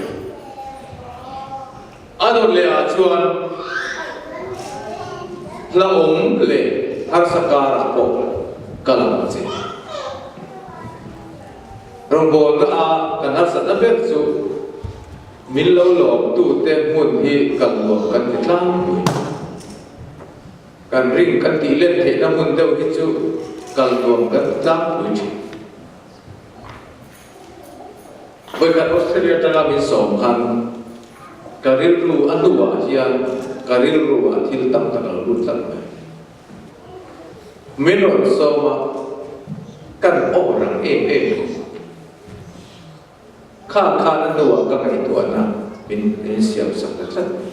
A dawt leh ah chuan hlauhawm leh harsa karah pawh ka lang che. Rawngbawlna a kan harsatna ber chu min lo lawmtute hmun hi kal nuam kan ti tlangpui. Kan ring kan tih let theihna hmun deuh hi chu kal nuam kan ti tlangpui thin. Vawikhat Australia atanga min sawm khan ka rilru a hnuah hian ka rilru ah thil tam tak a lo lut tlat mai. Min rawn sawm a, kan aw rang em em bawk. Kha khan a hnuah ka ngaihtuahna min min siam sak ta tlat mai.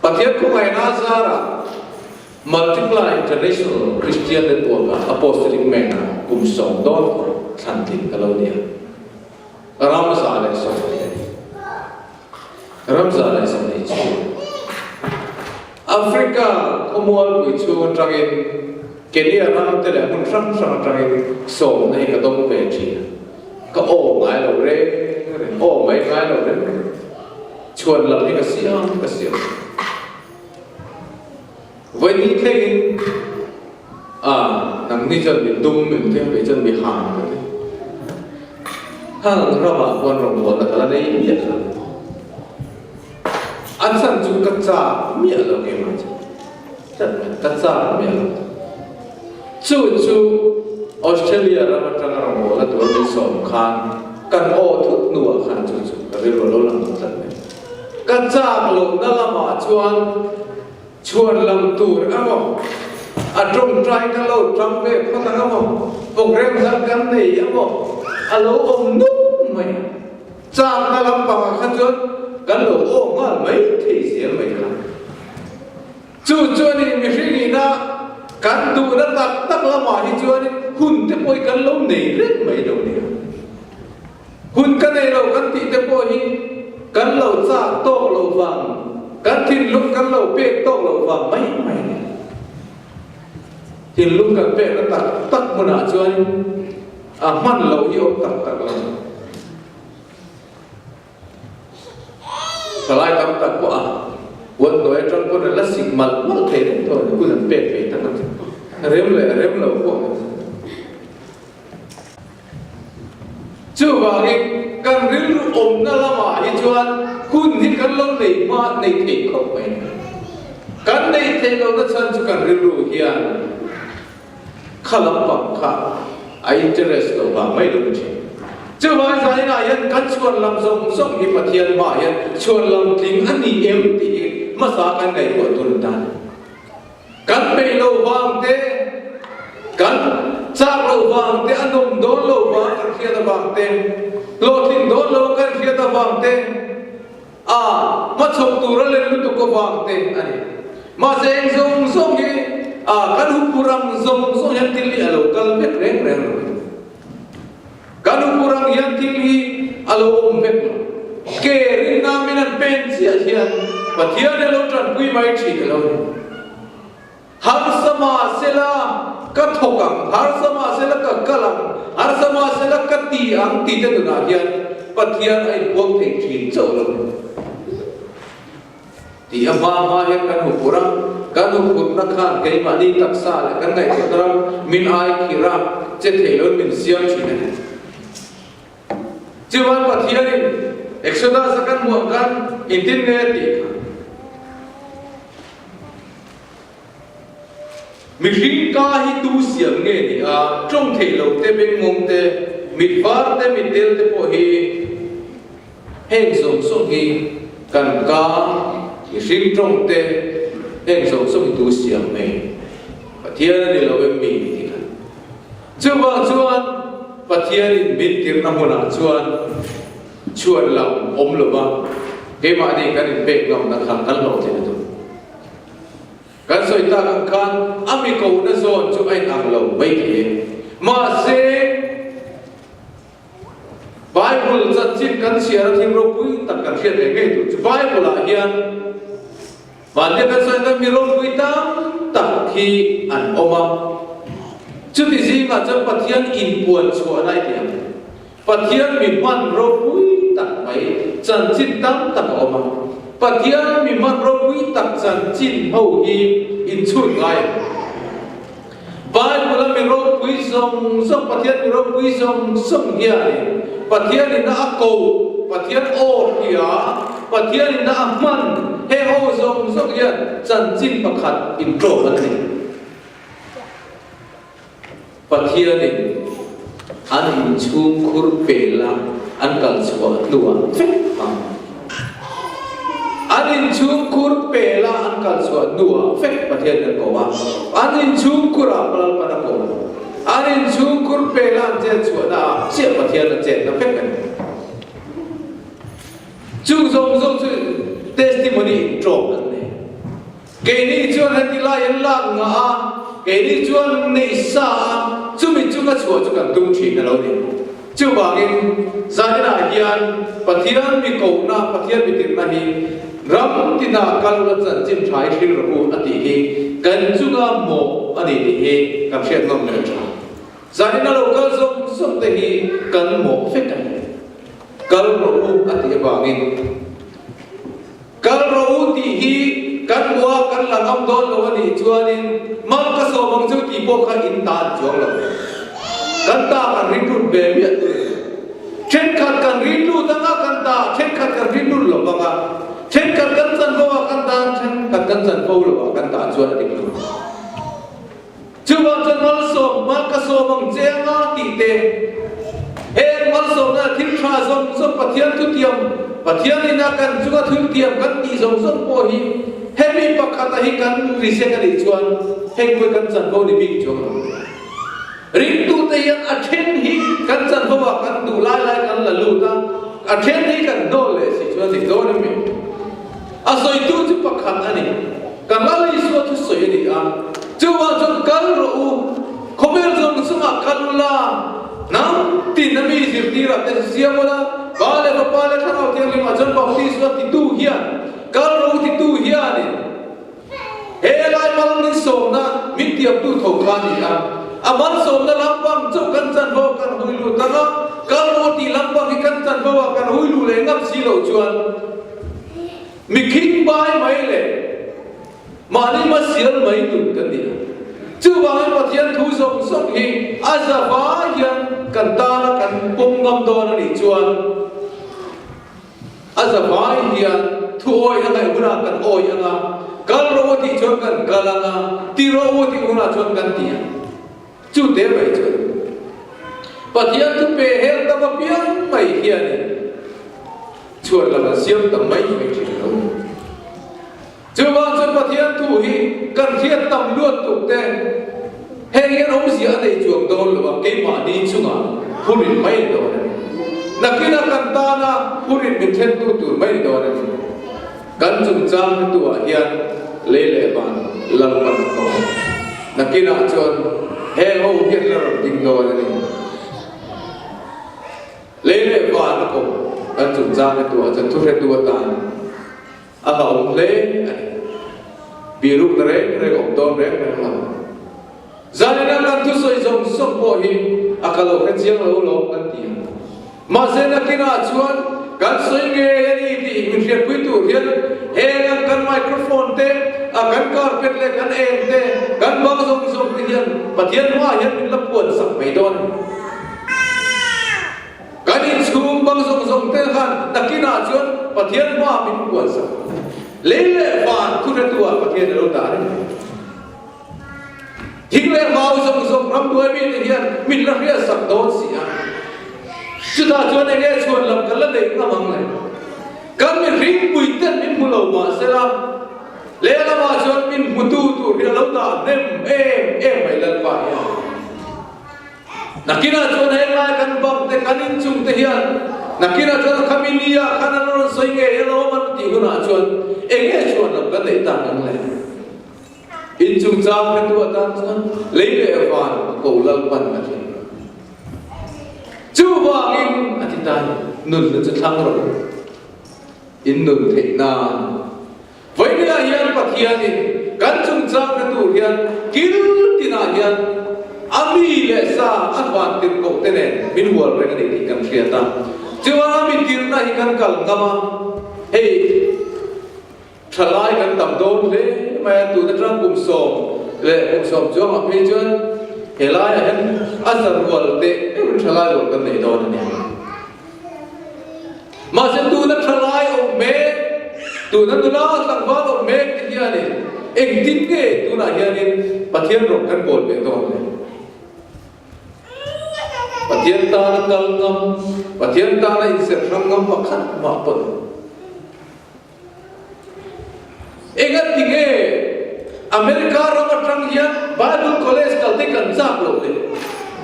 Pathian khawngaihna zarah Multiply International Christian Network-ah Apostolic Man-ah kum sawm dawn tawh thlan tling ka lo ni a. Ram 120 a ni. Ram 120 chhung. Africa khawmualpui chhung atangin Kenya ram te leh hmun hrang hrang atangin sawmna hi ka dawng ve thin a. Ka aw ngai lo reng reng, aw mai ngai lo reng reng. Chhuan lam hi ka siam ka siam. Vawiin thlengin a nangni chuan mi dum min ti a, kei chuan mi hang ka ti. Hang ramah khuan rawngbawlna ka la nei miah lo. A chan chu ka chak miah lo keimah chu. Ka chak miah lo. Chu chu Australia ram atanga rawngbawlna tur min sawm khan kan aw thut hnuah khan chu chu ka rilru a lo lang tlat mai. Ka chak lohna lamah chuan chhuan lam tur emaw, a tawngtai ka lo tang ve phawt ang emaw, program dang kan nei emaw a lo awm nup mai. Chakna lampangah kha chuan kan lo aw nghal mai thei zel mai kha. Chu chuanin mihring ina kan duhna tak tak lamah hi chuanin hun te pawh hi kan lo nei reng mai lo nia. Hun ka nei lo kan tih te pawh hi kan lo chak tawk lo vang, kan thinlung kan lo pek tawk lo vang mai mai nia. Thinlung kan pekna tak tak hmunah chuanin a hman loh hi awm tak tak lo. Thalai tam tak pawh a huan hnuai atang pawn an la sik malh malh thei reng tawh a ni, hun an pek ve tak a ni. Rem leh a rem lo pawh a ni. Chuvangin kan rilru awmna lamah hi chuan hun hi kan lo nei hma nei thei khawp mai a ni. Kan neih theih lohna chhan chu kan rilru hian Kha lampang kha a interest lo vang mai lo thin. Chuvang zaninah hian kan chhuan lam zawng zawng hi Pathian hmaah hian chhuan lam tling a ni em tih hi hmasa kan ngaihtuah tur ta a ni. Kan peih lo vang te, kan chak lo vang te, a nawm dawn lo vang kan hriat avang te, hlawhtlin dawn lo kan hriat avang te, A hmachhawp tur a len lutuk avang te a ni. Mahse eng zawng zawng hi a kan huphur ang zawng zawng hian thil hi a lo kal vek reng reng lo. Kan huphur ang hian thil hi a lo awm vek lo. Ke rinna min an pen chiah hian Pathian hi a lo tanpui mai thin a lo ni. Harsa mahsela ka thawk ang, harsa mahsela ka kal ang, harsa mahsela ka ti ang tih te nunah hian Pathian a inpuang thei thin chauh lo. Tih a hma hma hian kan hmu phur a, kan hmu phurna khan keimahni taksa leh kan ngaihtuahna ram min ai khirh a, che thei loin min siam thin a ni. Chuan Pathianin Exodus-a kan hmuh ang khan engtin nge a tih kha? Mihring ka hi tu siam nge ni a, tawng theih lo te, bengmawng te, mit var te, mit del te pawh hi heng zawng zawng hi kan ka, mihring tawng te, heng zawng zawng hi tu siam nge? Pathian a ni lo em mi? Ti kha. Chuvang chuan Pathianin min tirhna hmunah chuan chhuan lam awm lova keimahni kan inpek ngamna kha kan hlawhtlin a tum. Kan sawi tak ang khan a mi kohna zawn chu a inang lo mai thei e. Mahse, Bible chanchin kan chhiar a thil ropui tak kan hriat ve ngei tur chu Bible-ah hian Vandia kan sawi ang mi ropui tam tak hi an awm a. Chuti zingah chuan Pathian inpuan chhuahna i ti ang. Pathian mi hman ropui tak mai chanchin tam tak a awm a. Pathian mi hman ropui tak chanchin ho hi inchhun ngai ang. Bible-a mi ropui zawng zawng, Pathian mi ropui zawng zawng hianin Pathianin a ko, Pathian aw hria, Pathianin a hman, heng ho zawng zawng hian chanchin pakhat inṭawm an nei. Pathianin an inchhungkhur pela an kal chhuah hnuah vek ang. An inchhungkhur pela an kal chhuah hnuah vek Pathian kan ko a, an inchhungkhurah Lalpan a ko. An inchhungkhur pela an chet chhuahnaah chiah Pathian a chetna vek a ni. Chung zawng zawng chu testimony inṭawm an nei. Keini chuan heti lai an lak ngah a, keini chuan neih sa a, chumi chunga chhuah chu kan tum thin a lo ni. Chuvangin zaninah hian Pathian mi kohna, Pathian mi tirhna hi ram tina kal la chanchin tha i hrilh rawh u a tih hi kan chunga mawh a ni tih hi kan hriat nawm leh tha. Zanin a lo kal zawng. zawng te hi kan mawh vek a ni. Kal rawh u a tih avangin. Kal rawh u tih hi kan hmuh a, kan la ngam dawn lo a nih chuanin mal ka sawm ang chu tih pawh kha in tan chuang lo. Kan ta kan ring lut ve miah tur a ni. Thenkhat kan ring lut anga kan ta, thenkhat kan ring lut lo vang a, thenkhat kan chanvo a kan tan, thenkhat kan chanvo lo a kan tan chuan a dik lo. Chuvang chuan malsawm, mal ka sawm ang che anga tih te, heng malsawmna thil tha zawng zawng Pathian thutiam, Pathian ina kan chunga thiltiam kan tih zawng zawng pawh hi hemi pakhata hi kan reject a nih chuan heng pawh hi kan chanvo ni bik chuang lo. Ringtute hian a then hi kan chanvo ah kan duh lai lai kan la lut a, a then hi kan hnawl leh si chuan dik dawn em mi? A sawitu chu pakhat a ni. Ka Lal Isua thu sawi a ni a, chuvang chuan kal rawh u, khawvel zawng chungah kal u la, hnam tin a mi zirtirah te siam u la, Pa leh Fapa leh Thlarau Thianghlimah chuan baptisma titu hian, kal rawh u titu hianin he lai mal min sawmna min tiamtu tho kha a ni a, a malsawmna lampang chauh kan chanvo ah kan hui lut ang a, kal rawh u tih lampang hi kan chanvo ah kan hui luh leh ngam si loh chuan, Mi khingbai mai leh mahni hmasial mai nun kan ni a. Chuvangin Pathian thu zawng zawng hi a zavai hian kan tana kan pawm ngam dawn a nih chuan a zavai hian thu awi a ngaih hunah kan awi ang a, kal rawh u tih chuan kan kal ang a, ti rawh u tih hunah chuan kan ti ang. Chu te mai chuan Pathian thu pe hel tam apiang mai hianin Chhuat lam an siam tam mai mai thin lo. Chuvang chuan Pathian thu hi kan hriat tam luat tuk te heng hian awmzia a nei chuang dawn lo a, keimahni chungah hurin mai ni dawn a ni. Nakinah kan tana hurin min thlentu tur mai ni dawn a ni. Kan chungchang hretu-ah hian lei leh van Lalpan a tawng. Nakinah chuan heng ho hian la rawn ding dawn a ni. Lei leh van a kawm kan chungchang hretu ah chuan thuhretu atan a hlauhawm hle a ni. Birukna reng reng a awm dawn reng reng lo. Zanina kan thusawi zawng zawng pawh hi a ka lo hre chiang lo lawm kan ti a. Mahse nakinah chuan kan sawi ngei a ni tih min hriatpui tur hian heng ang kan microphone te, a kan carpet leh kan eng te, kan bang zawng zawng te hian Pathian hmaah hian min la puan sak mai dawn a ni. Kan inchhung bang zawng zawng te khan nakinah chuan Pathian hma min puan sak. Lei leh van thuhretu ah Pathian a lo dah reng mai. Thing leh mau zawng zawng ramhnuai mite hian min la hriat sak dawn si a. Chutah chuan enge chhuan lam kan la neih ngam ang le? Kan mihringpui ten min hmu lo mah sela, lehlamah chuan min hmutu tur hi a lo dah hnem em em mai Lalpa hian. Nakinah chuan henglai kan bang te kan inchung te hian nakinah chuan a khami ni ah khan an rawn sawi ngei alawm an tih hunah chuan eng nge chhuan lam kan neih tak ang le? Inchung chang hretu atan chuan lei leh van a ko Lalpan a ti. Chuvangin a ti ta ni, nunna chu thlang rawh u, in nun theih nan. Vawinia hian Pathianin kan chungchang hre tur hian kil tinah hian a mi leh sa a van tirhkoh te nen min hual reng a ni tih kan hriat a. Chuan a mi tirhna hi kan kal ngam a, hei thalai kan tam dawn hle mai a, tun atang kum 10 kum 10 chuangah phei chuan helaiah hian a za rual teh meuhin thalai rual kan nei dawn a ni. Mahse tuna thalai awm mek, tuna nula tlangval awm mek te hianin engtin nge tunah hianin Pathian rawng kan bawl ve dawn le? Pathian tana kal ngam, Pathian tana inserh hrang ngam pakhat mah pawh ni. Engati nge America ram atang hian Bible College kal te kan chak loh le?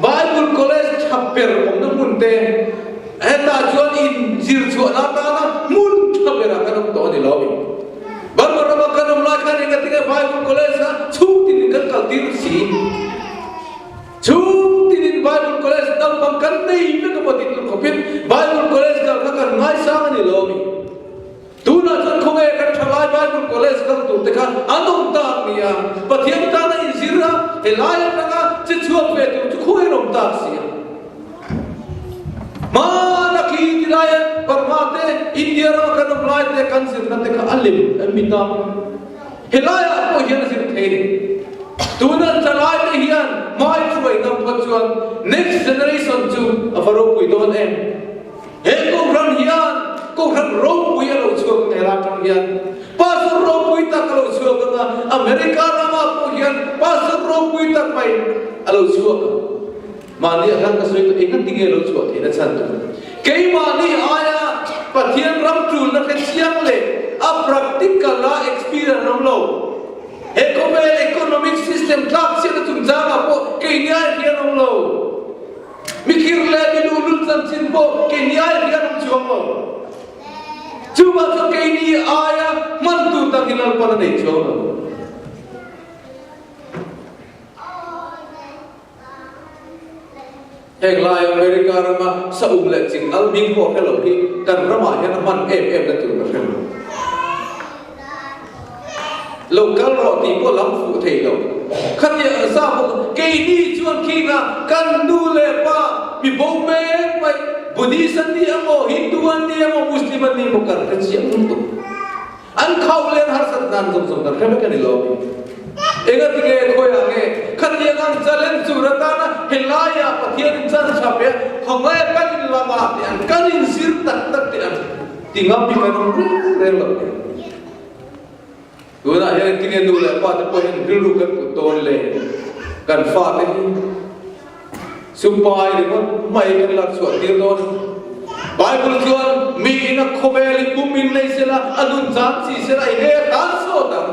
Bible College tha ber awmna hmun te hetah chuan in zir chhuahna atana hmun tha berah kan awm tawh a ni lo mi? Burma rama kan awm lai khan engati nge Bible College kha chhungtin in kan kal tir si? Chhung tinin Bible College naupang kan nei vek emaw tih tur khawpin Bible College kal kha kan ngaisang a ni lo mi? Tunah chuan khawnge kan thalai Bible College kal tur te kha an awm tak ni a, Pathian tana inzir a, helai atanga che chhuak ve tur chu khawnge an awm tak si a. kan zirna te kha a lem em mi ta? Helaiah pawh hian a zir thei ni. Tuna thalai te hian hmai hruai ngam phawt chuan next generation chu a va ropui dawn em? He kohhran hian kohhran ropui a lo chhuak ang helai atang hian pastor ropui tak a lo chhuak ang a, America ramah pawh hian pastor ropui tak mai a lo chhuak ang. Mahni ah khan ka sawi tawh eng a tinge lo chhuah theihna chhan tur? Keimahni aia Pathian ram tulna hre chiang leh a practical a experience an awm lo. He khawvel economic system tlak chhiatna chungchangah pawh keini ai hian awm lo. Mikhir leh miluhlul chanchin pawh keini ai hian awm chuang lo. Chuvang chuan keini aia hman tur tak hi Lalpan a nei chuang lo. Heng lai America rama saum leh ching al hming pawh hre lo hi kan ramah hian a hman em em na tur ka hre lo. Lo kal rawh tih pawh lam fuh thei lo. Khatiang ang sa bawk keini chuan khinga kan nu leh pa mi bo mek mai Buddhist an ni emaw Hindu an ni emaw Muslim an ni emaw kan hre chiang lutuk. An khauh leh an harsat nan zawng zawng kan hre vek a ni lo. Engatinge khawiah nge khatiang ang challenge tur atana helaiah Pathian in chan tha pe a, khawngaia kan in lamah teh ang, kan in zir tak tak teh ang ti ngam hi kan awm reng reng lo nia. Tunah hian engtinge nu leh pa te pawh hian rilru kan put dawn le? Kan fate hi Sumpai ringawt mai kan lak chhuah tir dawn a. Bible chuan mi in a khawvel i pum in nei sela, a nun zan chi sela i nge a tan sawt ang.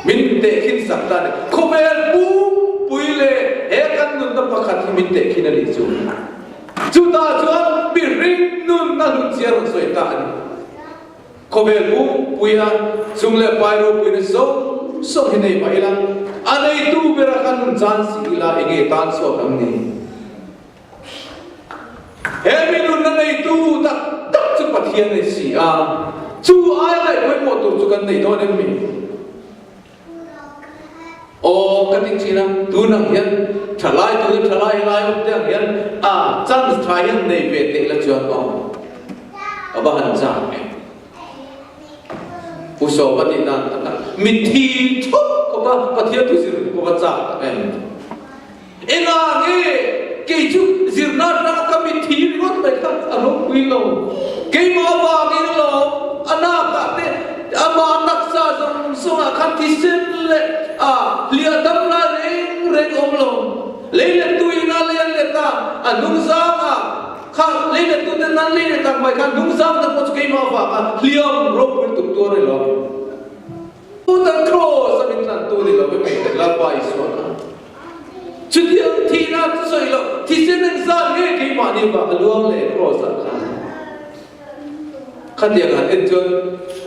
Min tehkhin sak ta a ni. Khawvel pumpui leh he kan nunna pakhat hi min tehkhin a nih chu. Chutah chuan mihring nunna hlut zia rawn sawi ta a ni. Khawvel pumpuia chung leh pai ropuina zawng zawng hi nei mah ila, a neitu bera kha nun chan si ila enge tan chhuak ang ni? He mi nunna neitu tak tak chu Pathian a ni si a, chu aia ngaih pawimawh tur chu kan nei dawn em mi? Aw ka ti thin a, tun ang hian thalai tuna thalai helai awm te ang hian a chance tha hian nei ve teh la chuan aw ka va han chak em. Pu Sawma tih dan tak a mitthi thup khawp a Pathian thu zir ka va chak tak em. Engah nge kei chu zirna atanga ka mitthi ringawt mai kha a ropui lo. Keimah avangin alawm a nakah te amah taksa zawng zawngah khan thisen leh a hliah dam lai reng reng awm lo. Lei let tuin a len let a, a hnungzangah kha lei let tute nan lei let ang mai khan hnungzang te pawh chu keimah avanga hliam ropui tuk tuar a ni lo. Putar Kraws a min tlantu ni lo em ei Lalpa Isua kha. Chutiang thihna chu sawi loh, thisen engzat nge keimahni vang a luang leh Kraws ah khan. Khatiang han en chuan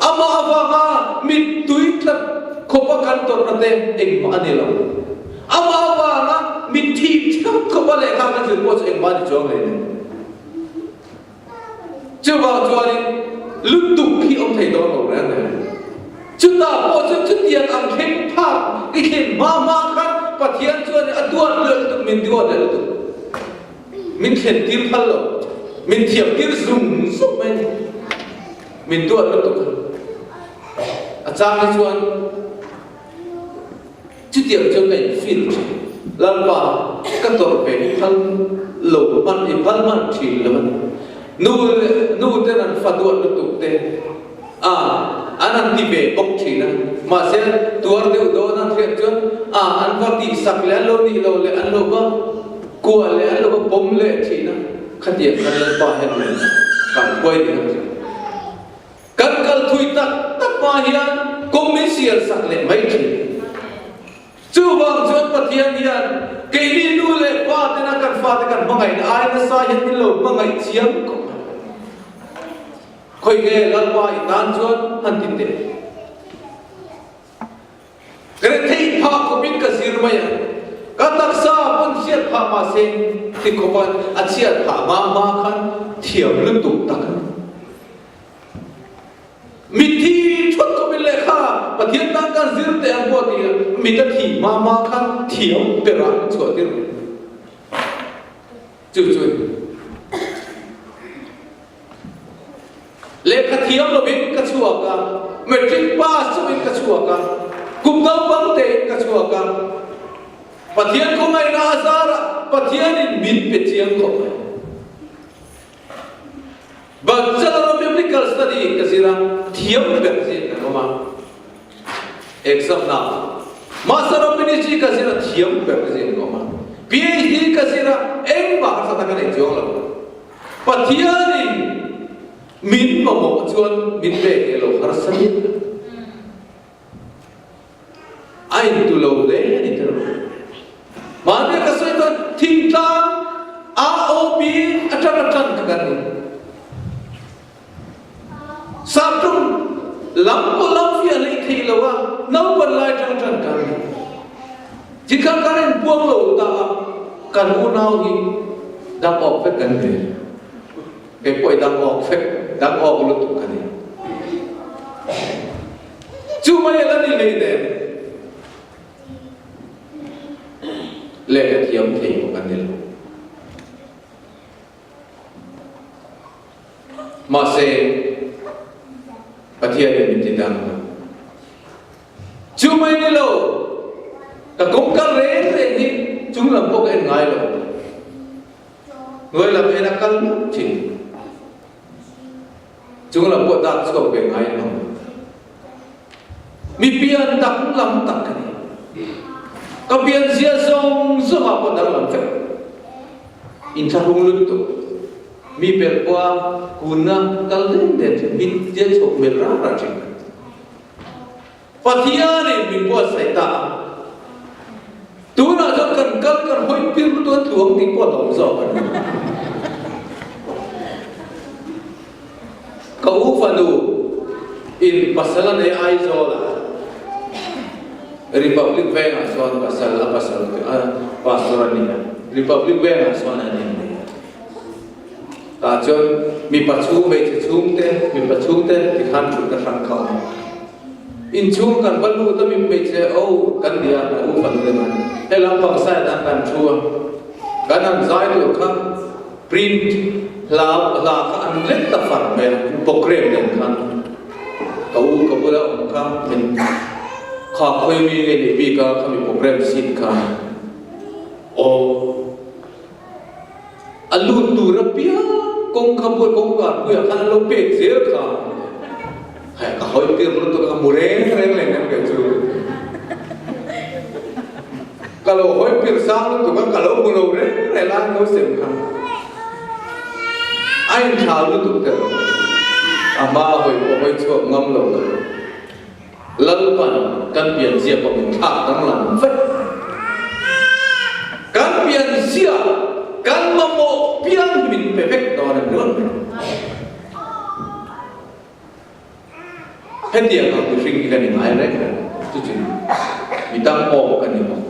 amah avanga mittui tlat khawpa kan tawrhna te engmah a ni lo. Amah avanga mitthi theuh khawpa lehkha kan zir pawh chu engmah a ni chuang hle nen. Chuvang chuanin lutuk hi awm thei dawn lo reng reng. Chutah pawh chu chutiang ang thleng phak i thlen hma hma khan Pathian chuan a duat leh lutuk, min duat leh lutuk. Min thlen tir phal lo, min thiam tir zung zung mai a ni. Min duat lutuk a. A chang hi chuan Chutiang chuan ka infil thin. Lalpa, ka tawrh ve i phal lo hman, i phal hman thin lo a ni. Nu leh nu ten an fa duat lutuk te a, an han ti ve bawk thin a. Mahse, tuar deuh dawn an hriat chuan a, an va tihsak leh an lo nih loh leh an lo va kuah leh an lo va pawm leh thin a. Khatiang khan Lalpa hian min kan hruai ni ang chu. Kan kal thui tak tak hma hian kawng min sial sak leh mai thin. Chuvang chuan Pathian hian keini nu leh pa tena kan fate kan hmangaihna ai nasa hian min lo hmangaih chiang khawp mai. Khawi nge Lalpa i tan chuan han ti teh. Ka retheih phah khawpin ka zir mai a, ka taksa pawn hriat phah mah se ti khawpa a chhiat phah hma hma khan thiam lutuk tak a ni. Mitthi thut khawpin lehkha Pathian tan kan zir teh ang pawh ti a, mit a thih hma hma khan thiam berah an chhuah tir mai. Chu chu a ni. Lehkha thiam lovin ka chhuak a, matric pass chauhin ka chhuak a, kum naupang tein ka chhuak a. Pathian khawngaihna a zarah Pathianin min pe chiang khawp mai. Bachelor of Biblical Study ka zir a, thiam ber zin kan awm a. Exam na Master of Ministry ka zir a, thiam ber zin kan awm a. PhD ka zir a, engmah harsatna ka nei chuang lo. Pathianin min mamawh chuan min pek leh lo harsa miah lo. A intu lo hle a ni tiraw. Mahni ka sawi chuan thingtlang AOB atanga tan kha kan ni. Saptum lam pawh lam fiah hlei thei lo a, naupan lai atanga tan kan ni. Chikhat kan inpuang lo ta a, kan unau hi dang awk vek kan ni. Kei pawh i dang awk vek, dang awk lutuk ka ni. Chu mai a la ni hlei nen lehkha thiam thei pawh kan ni lo. Mahse, Pathianin min ti dang lo. Chu mai ni lo, ka kawngkal reng reng hi chung lam pawh ka en ngai lo. Hnuai lam en a kal meuh thin. Chung lam pawh dak chhuak ve ngai lo. Mi pian danglam tak ka ni. Ka pian zia zawng zawngah pawh danglam vek. Inthlahrung lutuk. Mi pelh pawha kunna kal den den thin, min tian chhuak hmel rah rah thin. Pathianin min buatsaih ta a. Tunah chuan kan kal kan hawi pir lutuk a tluang tih pawh a awm zawk a ni. Ka u fanu in pasal a nei Aizawl ah Republic Veng ah sawn pasal a pasal a pastor a ni a Republic Veng ah sawn an innei a tah chuan mipa chhung hmeichhe chhung te mipa chhung te tikhan thutna hrang kha a awm inchhung kan va lut a mi hmeichhe o kan ni a ka u fanu te khan helam pang side ah kan thu a kan han zai tur kha Print hla hla kha an lek ta far mai a, program nen khan ka u ka bula awm kha min kha khawi mi nge nih bik a khami program seat kha aw a lut tur apiang kawngka bul kawngka puiah khan an lo pek zel kha hei ka hawi tir lutuk a ka hmu reng reng leh nem kei chu. Ka lo hawi pir sang lutuk a, ka lo hmu lo reng reng a, no sem kha a inthlau lutuk tel lo. A hma hawi pawh hawi chhuak ngam lo ka Lalpan kan pianzia pawh min thlak danglam vek. Kan pianzia kan mamawh piang hi min pe vek dawn a ni ringawt mai. Hetiang ang mihring hi kan ingai reng reng chu chu mi dang awm ka ni bawk.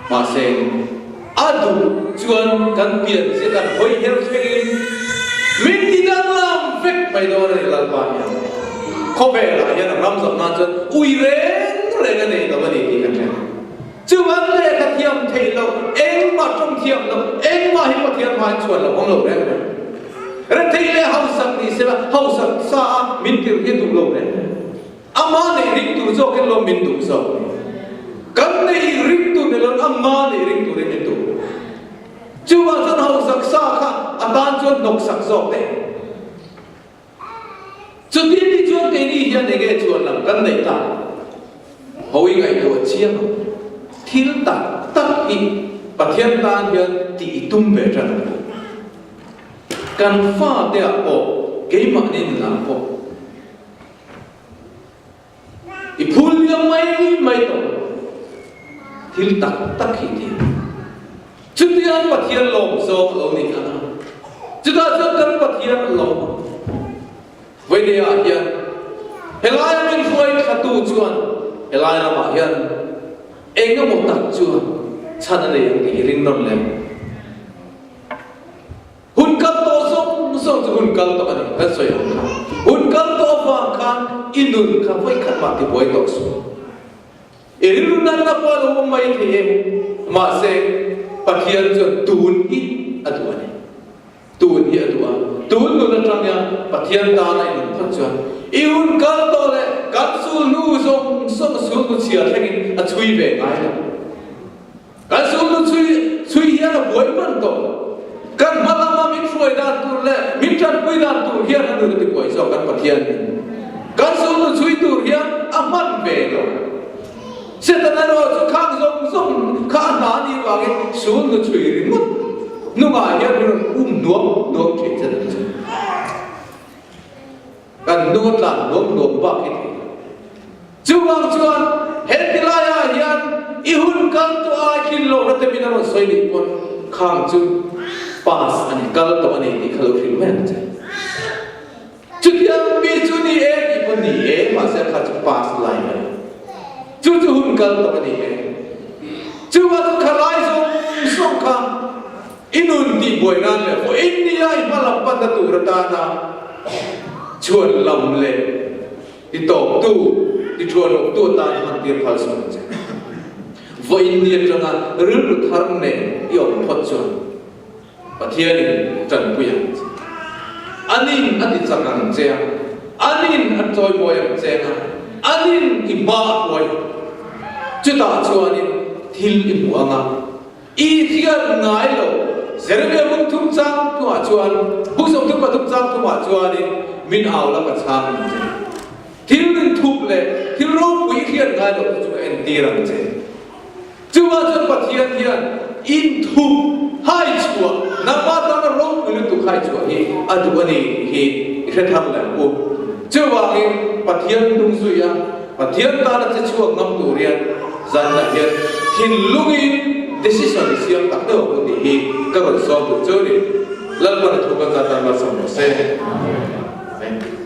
Mahse, a duh chuan kan pian zia kan hawi her thlengin min ti danglam vek mai dawn a ni Lalpa hian. Khawvelah hian a ram zawh nan chuan ui reng reng a nei lo a ni tih kan hre. Chuan lehkha thiam theih loh, engmah tawng thiam loh, engmah hi Pathian hmain chhuan loh awm lo reng reng. Retheih leh hausak ni sela, hausak sa a min tirh hi duh lo reng reng. Amah neih ring tur zawkin lawm min duh zawk ni. Kan neih ring tur ni loin amah neih ring turin min duh. Chuvang chuan hausak sa kha a tan chuan hnawksak zawk daih. Chuti ni chuan keini hian enge chuan lam kan neih ta? Hawi ngaihtuah chiang ang. Thil tak tak hi Pathian tan hian tih i tum ve tan ang u. Kan fate ah pawh, keimahni nunah pawh i phul liam mai mai tawh lo. Thil tak tak hi ti ang. Chutiang Pathian lawm zawng a lo ni ang a, chutah chuan kan Pathian a lawm ang. Vawinia hian helai min hruai thlatu chuan helai ramah hian eng emaw tak chuan chhan a nei ang tih hi ring nawn lem. Hun kal tawh zawng zawng chu hun kal tawh a ni, kan sawi ang kha. Hun kal tawh avang khan i nun kha vawikhat mah tibuai tawh suh. I rilru natna pawh a lo awm mai thei e, mahse Pathian chuan tun hi a duh a ni. Tun hi a duh a, tun nun atang hian. Pathian tana i nun phawt chuan i hun kal tawh leh kan sulhnu zawng zawng sulhnu chhia thlengin a chhui ve ngai lo. Kan sulhnu chhui chhui hian a buai hman tawh lo. Kan hma lama min hruai dan tur leh min tanpui dan tur hian a nun a tibuai zawk kan Pathian in. Kan sulhnu chhui tur hian a hman ve lo. Setana erawh chu khang zawng zawng kha a hna anih vangin sulhnu chhui ringawt hnungah hian min rawn um nuam nuam thin Setana chu. Kan hnung a tlan nuam nuam bak hi thei lo. Chuvang chuan he tilaiah hian i hun kal tawh ai tlin lohna te min a rawn sawi nih pawn khang chu pass a ni, kal tawh a ni tih kha lo hrilh mai ang che. Chutiang mi chu ni e tih pawn ni e, mahse kha chu pass lai a ni. Chu chu hun kal tawh a ni e. Chuvang chu khalai zawng zawng kha I nun tihbuai nan leh vawiin nia i hma lam panna tur atana chhuan lam leh ti tawptu, ti thuanawptu atan hman tir phal suh ang che. Vawiin ni atanga rilru thar nen i awm phawt chuan Pathianin tanpui ang che. Anin a ti chak ang che a, anin a chawimawi ang che a, anin i hma a hruai ang. Chutah chuanin thil i hmu ang a, I hriat ngai lo. Jeremia buk thum chang thumah chuan, buk 33 chang thumah chuanin min au la ka chhang ang che. Thil rin thup leh thil ropui i hriat ngai loh te chu ka entir ang che. Chuvang chuan Pathian hian inthup hai chhuah, nangmah tana ropui lutuk hai chhuah hi a duh a ni tih hi i hre thar leh ang u. Chuvangin Pathian hnung zui a, Pathian tana che chhuak ngam tur hian zanah hian thinlungin decision siam tak deuh ang u tih hi ka rawn sawm duh chu a ni. Lalpan a thu kan zat tan malsawm rawh se. Amen.